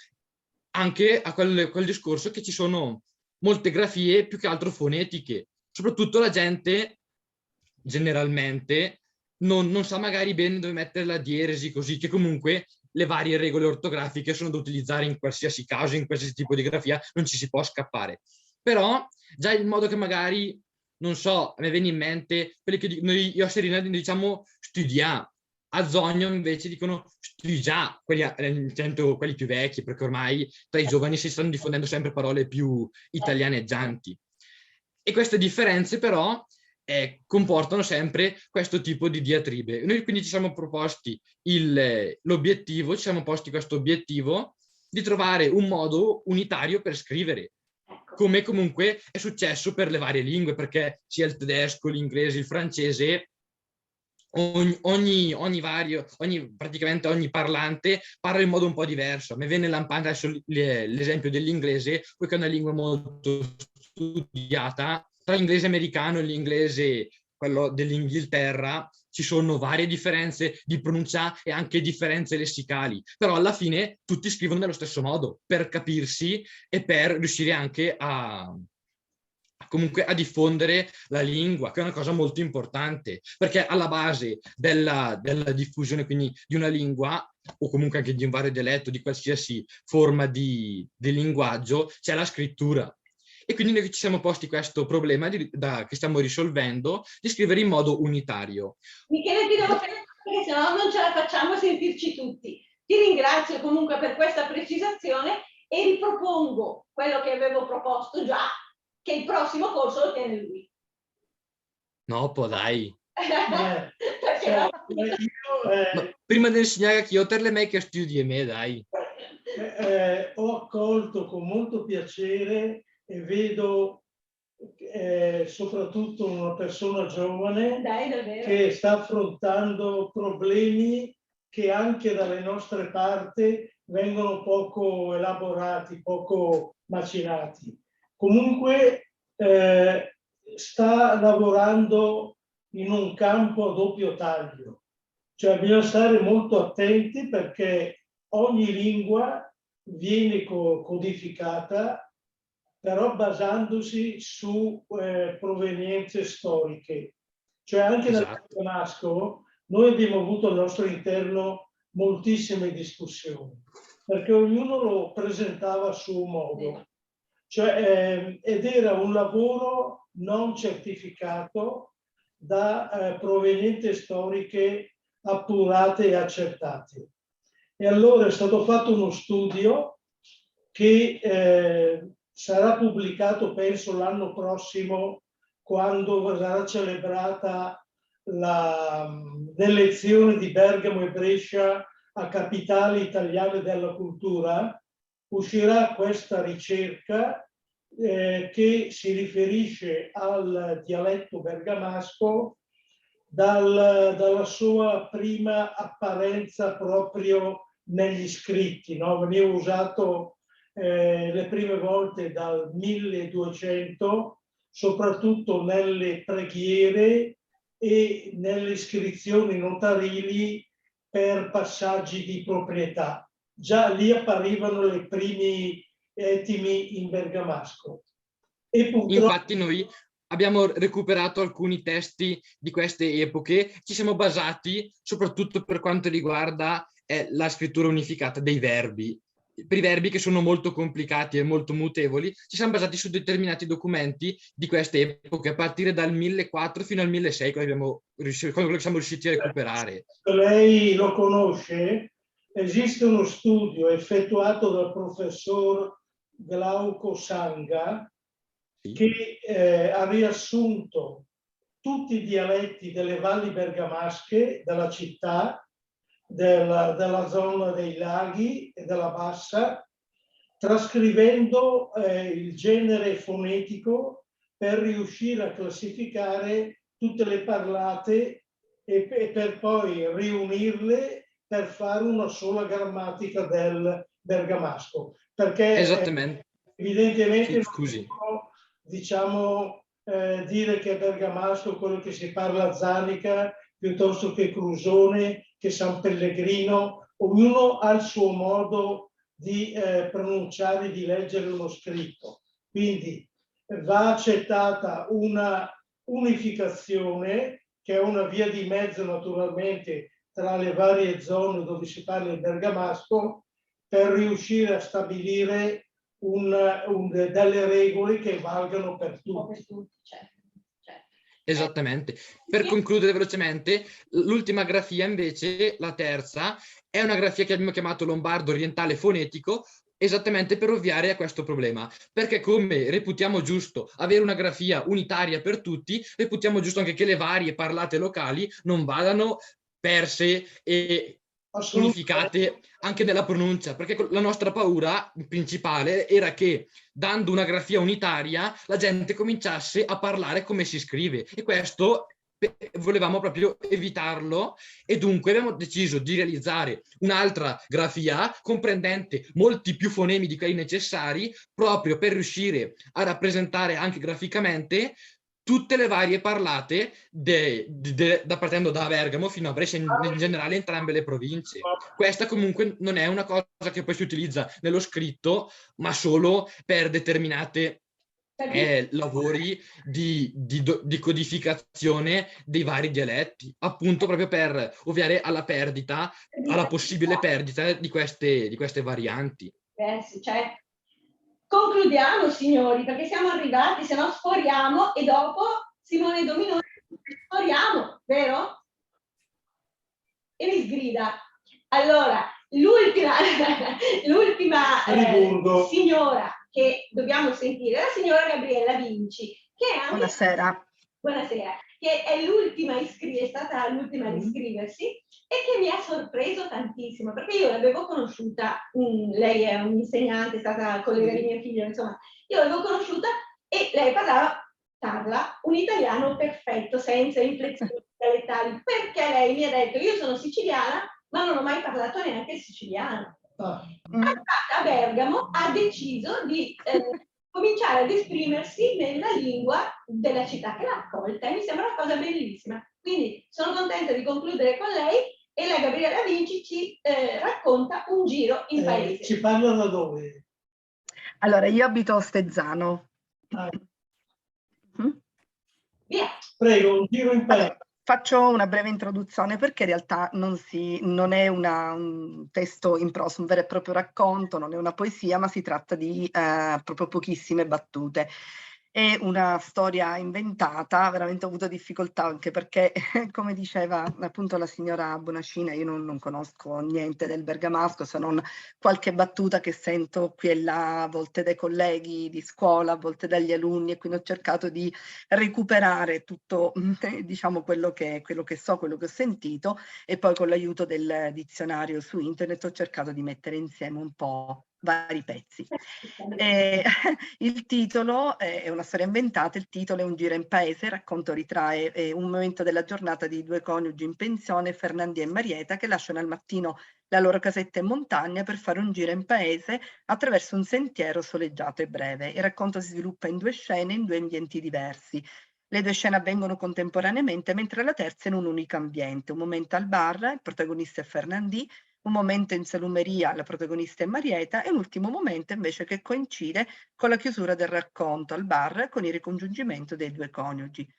anche a quel, quel discorso che ci sono molte grafie più che altro fonetiche. Soprattutto la gente, generalmente, non, non sa magari bene dove mettere la dieresi, così che comunque le varie regole ortografiche sono da utilizzare in qualsiasi caso, in qualsiasi tipo di grafia, non ci si può scappare. Però già il modo che magari, non so, mi viene in mente, quelli che di- noi, io a Serina diciamo studià, a Zogno invece dicono studià, quelli, a- eh, intendo quelli più vecchi, perché ormai tra i giovani si stanno diffondendo sempre parole più italianeggianti. E queste differenze però, eh, comportano sempre questo tipo di diatribe. Noi quindi ci siamo proposti il- l'obiettivo, ci siamo posti questo obiettivo di trovare un modo unitario per scrivere, come comunque è successo per le varie lingue, perché sia il tedesco, l'inglese, il francese, ogni, ogni, ogni vario, ogni, praticamente ogni parlante parla in modo un po' diverso. Mi viene lampante adesso l- le- l'esempio dell'inglese, poiché è una lingua molto studiata. Tra l'inglese americano e l'inglese, quello dell'Inghilterra, ci sono varie differenze di pronuncia e anche differenze lessicali, però alla fine tutti scrivono nello stesso modo per capirsi e per riuscire anche a, comunque a diffondere la lingua, che è una cosa molto importante, perché alla base della, della diffusione quindi di una lingua, o comunque anche di un vario dialetto, di qualsiasi forma di, di linguaggio, c'è la scrittura. E quindi noi ci siamo posti questo problema di- da- che stiamo risolvendo, di scrivere in modo unitario. Michele, ti devo fermare perché sennò non ce la facciamo a sentirci tutti. Ti ringrazio comunque per questa precisazione e ripropongo quello che avevo proposto già, che il prossimo corso lo tiene lui. No, po' dai. Eh, cioè, io, eh, ma prima de insegnà a chi óter, l'è mèi che stüdie mé, dai. Eh, eh, ho accolto con molto piacere e vedo, eh, soprattutto una persona giovane che sta affrontando problemi che anche dalle nostre parti vengono poco elaborati, poco macinati. Comunque, eh, sta lavorando in un campo a doppio taglio. Cioè, bisogna stare molto attenti perché ogni lingua viene co-, codificata, però basandosi su, eh, provenienze storiche. Cioè, anche nel bergamasco noi abbiamo avuto al nostro interno moltissime discussioni, perché ognuno lo presentava a suo modo. Cioè, ehm, ed era un lavoro non certificato da, eh, provenienze storiche appurate e accertate. E allora è stato fatto uno studio che, eh, sarà pubblicato, penso, l'anno prossimo, quando sarà celebrata la, l'elezione di Bergamo e Brescia a capitali italiane della cultura. Uscirà questa ricerca, eh, che si riferisce al dialetto bergamasco dal, dalla sua prima apparenza proprio negli scritti, no? Veniva usato, eh, le prime volte dal milleduecento, soprattutto nelle preghiere e nelle iscrizioni notarili per passaggi di proprietà. Già lì apparivano le primi etimi in bergamasco. E purtroppo... Infatti noi abbiamo recuperato alcuni testi di queste epoche, ci siamo basati soprattutto per quanto riguarda, eh, la scrittura unificata dei verbi. Per i verbi, che sono molto complicati e molto mutevoli, ci siamo basati su determinati documenti di queste epoche, a partire dal millequattro fino al millesei, quello che abbiamo riusci-, quello che siamo riusciti a recuperare. Lei lo conosce? Esiste uno studio effettuato dal professor Glauco Sanga, sì, che, eh, ha riassunto tutti i dialetti delle valli bergamasche, della città, della, della zona dei laghi e della bassa, trascrivendo, eh, il genere fonetico per riuscire a classificare tutte le parlate e pe-, e per poi riunirle per fare una sola grammatica del bergamasco. Perché, eh, esattamente, evidentemente, sì, scusi, non si può, diciamo, eh, dire che è bergamasco quello che si parla a Zanica, piuttosto che Crusone, che San Pellegrino. Ognuno ha il suo modo di, eh, pronunciare, di leggere uno scritto. Quindi va accettata una unificazione, che è una via di mezzo naturalmente tra le varie zone dove si parla il bergamasco, per riuscire a stabilire un, un, delle regole che valgano per tutti. Un po' per tutti, certo, certo. Esattamente. Per concludere velocemente, l'ultima grafia invece, la terza, è una grafia che abbiamo chiamato lombardo orientale fonetico, esattamente per ovviare a questo problema, perché come reputiamo giusto avere una grafia unitaria per tutti, reputiamo giusto anche che le varie parlate locali non vadano perse e unificate anche nella pronuncia, perché co-, la nostra paura principale era che, dando una grafia unitaria, la gente cominciasse a parlare come si scrive, e questo pe-, volevamo proprio evitarlo, e dunque abbiamo deciso di realizzare un'altra grafia comprendente molti più fonemi di quelli necessari, proprio per riuscire a rappresentare anche graficamente tutte le varie parlate de-, de-, de-, da, partendo da Bergamo fino a Brescia, in, in generale entrambe le province. Questa comunque non è una cosa che poi si utilizza nello scritto, ma solo per determinate, eh, lavori di, di do-, di codificazione dei vari dialetti, appunto proprio per ovviare alla perdita, alla possibile perdita di queste, di queste varianti. Eh, sì, cioè, concludiamo, signori, perché siamo arrivati, se no sforiamo e dopo Simone Dominoni sforiamo, vero? E mi sgrida. Allora, l'ultima, l'ultima, eh, signora che dobbiamo sentire è la signora Gabriella Vinci, che è anche... Buonasera. Buonasera, che è l'ultima iscri-, è stata l'ultima ad iscriversi e che mi ha sorpreso tantissimo, perché io l'avevo conosciuta, mm, lei è un'insegnante, è stata collega di mio figlio, insomma, io l'avevo conosciuta e lei parlava, parla un italiano perfetto, senza inflessioni dialettali, perché lei mi ha detto: "Io sono siciliana, ma non ho mai parlato neanche il siciliano." Ah. Arrivata a Bergamo, ha deciso di, eh, cominciare ad esprimersi nella lingua della città che l'ha accolta, e mi sembra una cosa bellissima. Quindi sono contenta di concludere con lei, e la Gabriella Vinci ci, eh, racconta un giro in paese. Eh, ci parla da dove? Allora, io abito a Stezzano. Ah. Mm? Via. Prego, un giro in paese. Allora, faccio una breve introduzione, perché in realtà non si, non è una, un testo in prosa, un vero e proprio racconto, non è una poesia, ma si tratta di, eh, proprio pochissime battute. È una storia inventata, veramente ho avuto difficoltà anche perché, come diceva appunto la signora Bonacina, io non, non conosco niente del bergamasco se non qualche battuta che sento qui e là, a volte dai colleghi di scuola, a volte dagli alunni, e quindi ho cercato di recuperare tutto, diciamo, quello che, quello che so, quello che ho sentito, e poi con l'aiuto del dizionario su internet ho cercato di mettere insieme un po' vari pezzi. Eh, il titolo, eh, è una storia inventata, il titolo è Un giro in paese, il racconto ritrae, eh, un momento della giornata di due coniugi in pensione, Fernandì e Marieta, che lasciano al mattino la loro casetta in montagna per fare un giro in paese attraverso un sentiero soleggiato e breve. Il racconto si sviluppa in due scene, in due ambienti diversi. Le due scene avvengono contemporaneamente, mentre la terza in un unico ambiente. Un momento al bar, il protagonista è Fernandì, un momento in salumeria, la protagonista è Marieta, e un ultimo momento invece che coincide con la chiusura del racconto al bar con il ricongiungimento dei due coniugi.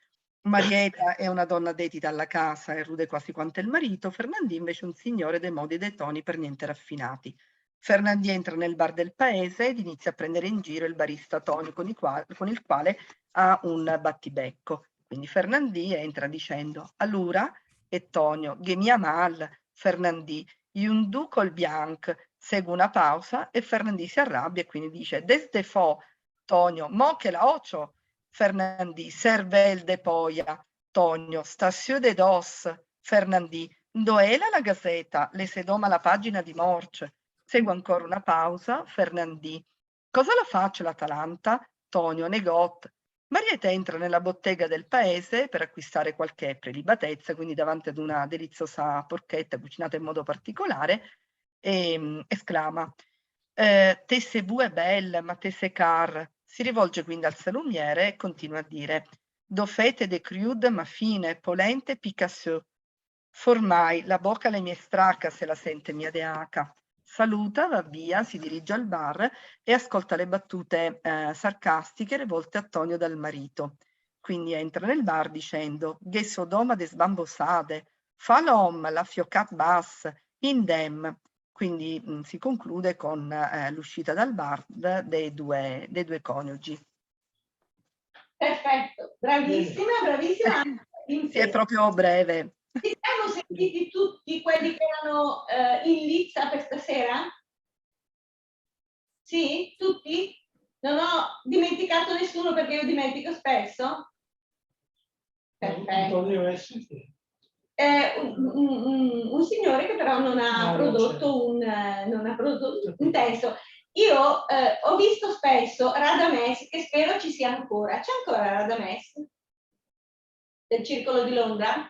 Marieta è una donna dedita alla casa e rude quasi quanto il marito, Fernandì invece un signore dai modi e dai toni per niente raffinati. Fernandì entra nel bar del paese ed inizia a prendere in giro il barista Tonio, con i qua-, con il quale ha un battibecco. Quindi Fernandì entra dicendo: "Alura?" E Tonio: "Gh'è mia mal." Fernandì: "Jü 'n du col bianch." Segue una pausa e Fernandì si arrabbia e quindi dice: "Dèsdet fò." Tonio: "Mò che la ocio." Fernandì: "Servèl de poia." Tonio: "Sta sö de dòs." Fernandì: "'Ndo éla la gasèta? Lèse dóma la pagina di mórcc." Segue ancora una pausa. Fernandì: "Cosa l'à facc l'Atalanta?" Tonio: "Negót." Marieta entra nella bottega del paese per acquistare qualche prelibatezza, quindi davanti ad una deliziosa porchetta cucinata in modo particolare, e, mm, esclama: "Eh, te sé bù e bèl, ma te sé car." Si rivolge quindi al salumiere e continua a dire: "Dò fète de criùd, ma fine, polènte, pica sö." Formài, la bóca l'è mia straca se la sènte mia de aca. Saluta, va via, si dirige al bar e ascolta le battute, eh, sarcastiche rivolte a Tonio dal marito. Quindi entra nel bar dicendo: "Gh'è sö dóma de sbambosade, fà l'òm, l'à fiocàt bas, indèm." Quindi, mm, si conclude con, eh, l'uscita dal bar de due, dei due coniugi. Perfetto, bravissima, bravissima. Sì, è proprio breve. Ci siamo sentiti tutti quelli che erano, eh, in lizza per stasera? Sì? Tutti? Non ho dimenticato nessuno, perché io dimentico spesso? Perfetto. Antonio Essi, sì. Eh, un, un- un- un signore che però non ha prodotto un, eh, non ha prodotto un testo. Io, eh, ho visto spesso Radames, che spero ci sia ancora. C'è ancora Radames? Del Circolo di Londra?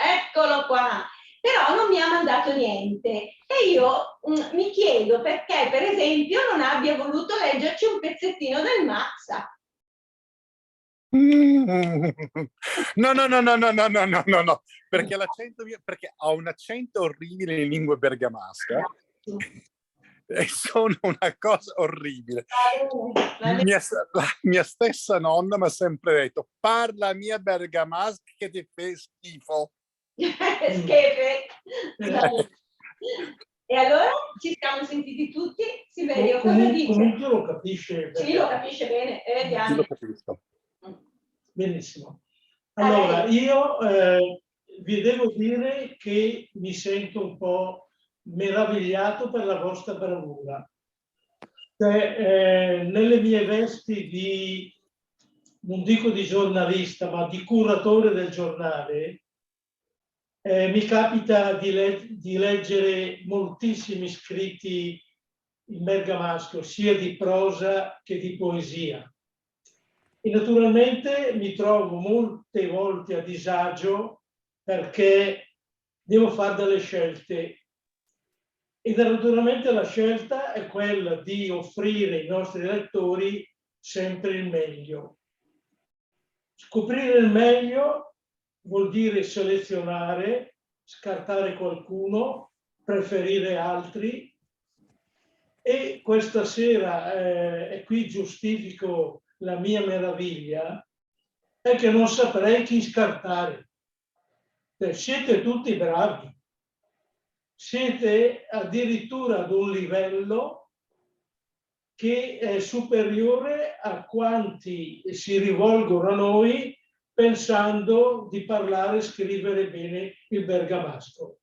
Eccolo qua! Però non mi ha mandato niente. E io, mm, mi chiedo perché, per esempio, non abbia voluto leggerci un pezzettino del Mazza. Mm. No, no, no, no, no, perché l'accento mio, perché ho un accento orribile in lingua bergamasca. E sono una cosa orribile. Mia, la mia stessa nonna mi ha sempre detto: "Parla mia bergamasco che ti fa schifo." Schefe. E allora ci siamo sentiti tutti? Silverio, cosa dice? Comunque lo capisce. Sì, lo capisce bene. Eh, Diana. Io lo capisco. Benissimo. Allora, io eh, vi devo dire che mi sento un po' meravigliato per la vostra bravura. Cioè, eh, nelle mie vesti di non dico di giornalista, ma di curatore del giornale, eh, mi capita di le-, di leggere moltissimi scritti in bergamasco, sia di prosa che di poesia. E naturalmente mi trovo molte volte a disagio perché devo fare delle scelte. E naturalmente la scelta è quella di offrire ai nostri lettori sempre il meglio. Scoprire il meglio vuol dire selezionare, scartare qualcuno, preferire altri. E questa sera, eh, e qui giustifico la mia meraviglia, è che non saprei chi scartare. Cioè, siete tutti bravi, siete addirittura ad un livello che è superiore a quanti si rivolgono a noi pensando di parlare e scrivere bene il bergamasco.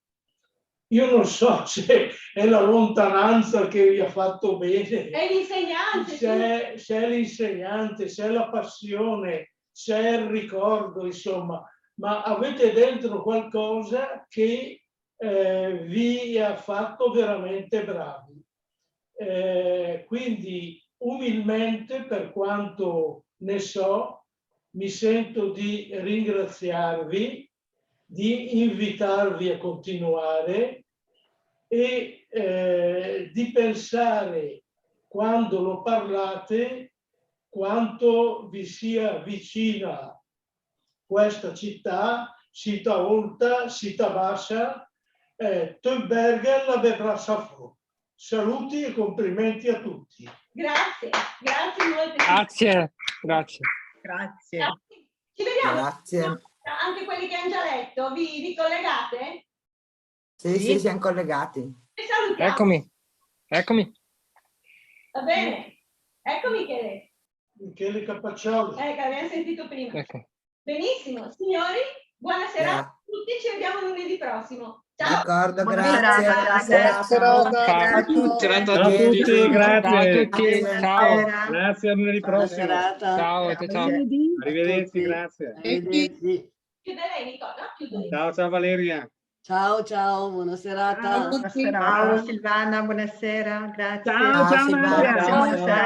Io non so se è la lontananza che vi ha fatto bene, È l'insegnante, se è, se è l'insegnante, se è la passione, se è il ricordo, insomma, ma avete dentro qualcosa che, eh, vi ha fatto veramente bravi. Eh, quindi umilmente, per quanto ne so, mi sento di ringraziarvi, di invitarvi a continuare e, eh, di pensare, quando lo parlate, quanto vi sia vicina questa città, cità olta, cità bassa, eh, töt Bèrghem la ve brassa fò. Saluti e complimenti a tutti. Grazie, grazie molte. Grazie, grazie. Grazie. Ci vediamo. Grazie. Anche quelli che hanno già letto, vi, vi collegate? Sì, sì, siamo collegati. Vi salutiamo. Eccomi, eccomi. Va bene. Ecco Michele, Michele Capaccioli. eh, che abbiamo sentito prima. Ecco. Benissimo, signori, buona serata a Gra- tutti, ci vediamo lunedì prossimo. Ciao. D'accordo, Buona grazie. serata, Buona grazie. serata. Ciao a tutti. Ciao a Ciao a tutti. Tutti, grazie. Grazie. Ciao. Grazie, a lunedì prossimo. Ciao, ciao, ciao. Arrivederci, grazie. Chiuderei, Nicola, chiuderei. Ciao, ciao Valeria. Ciao, ciao, buona serata. Ciao, buona serata. Silvana, buonasera, grazie. Ciao, ciao, Silvana. Nadia. Buona serata.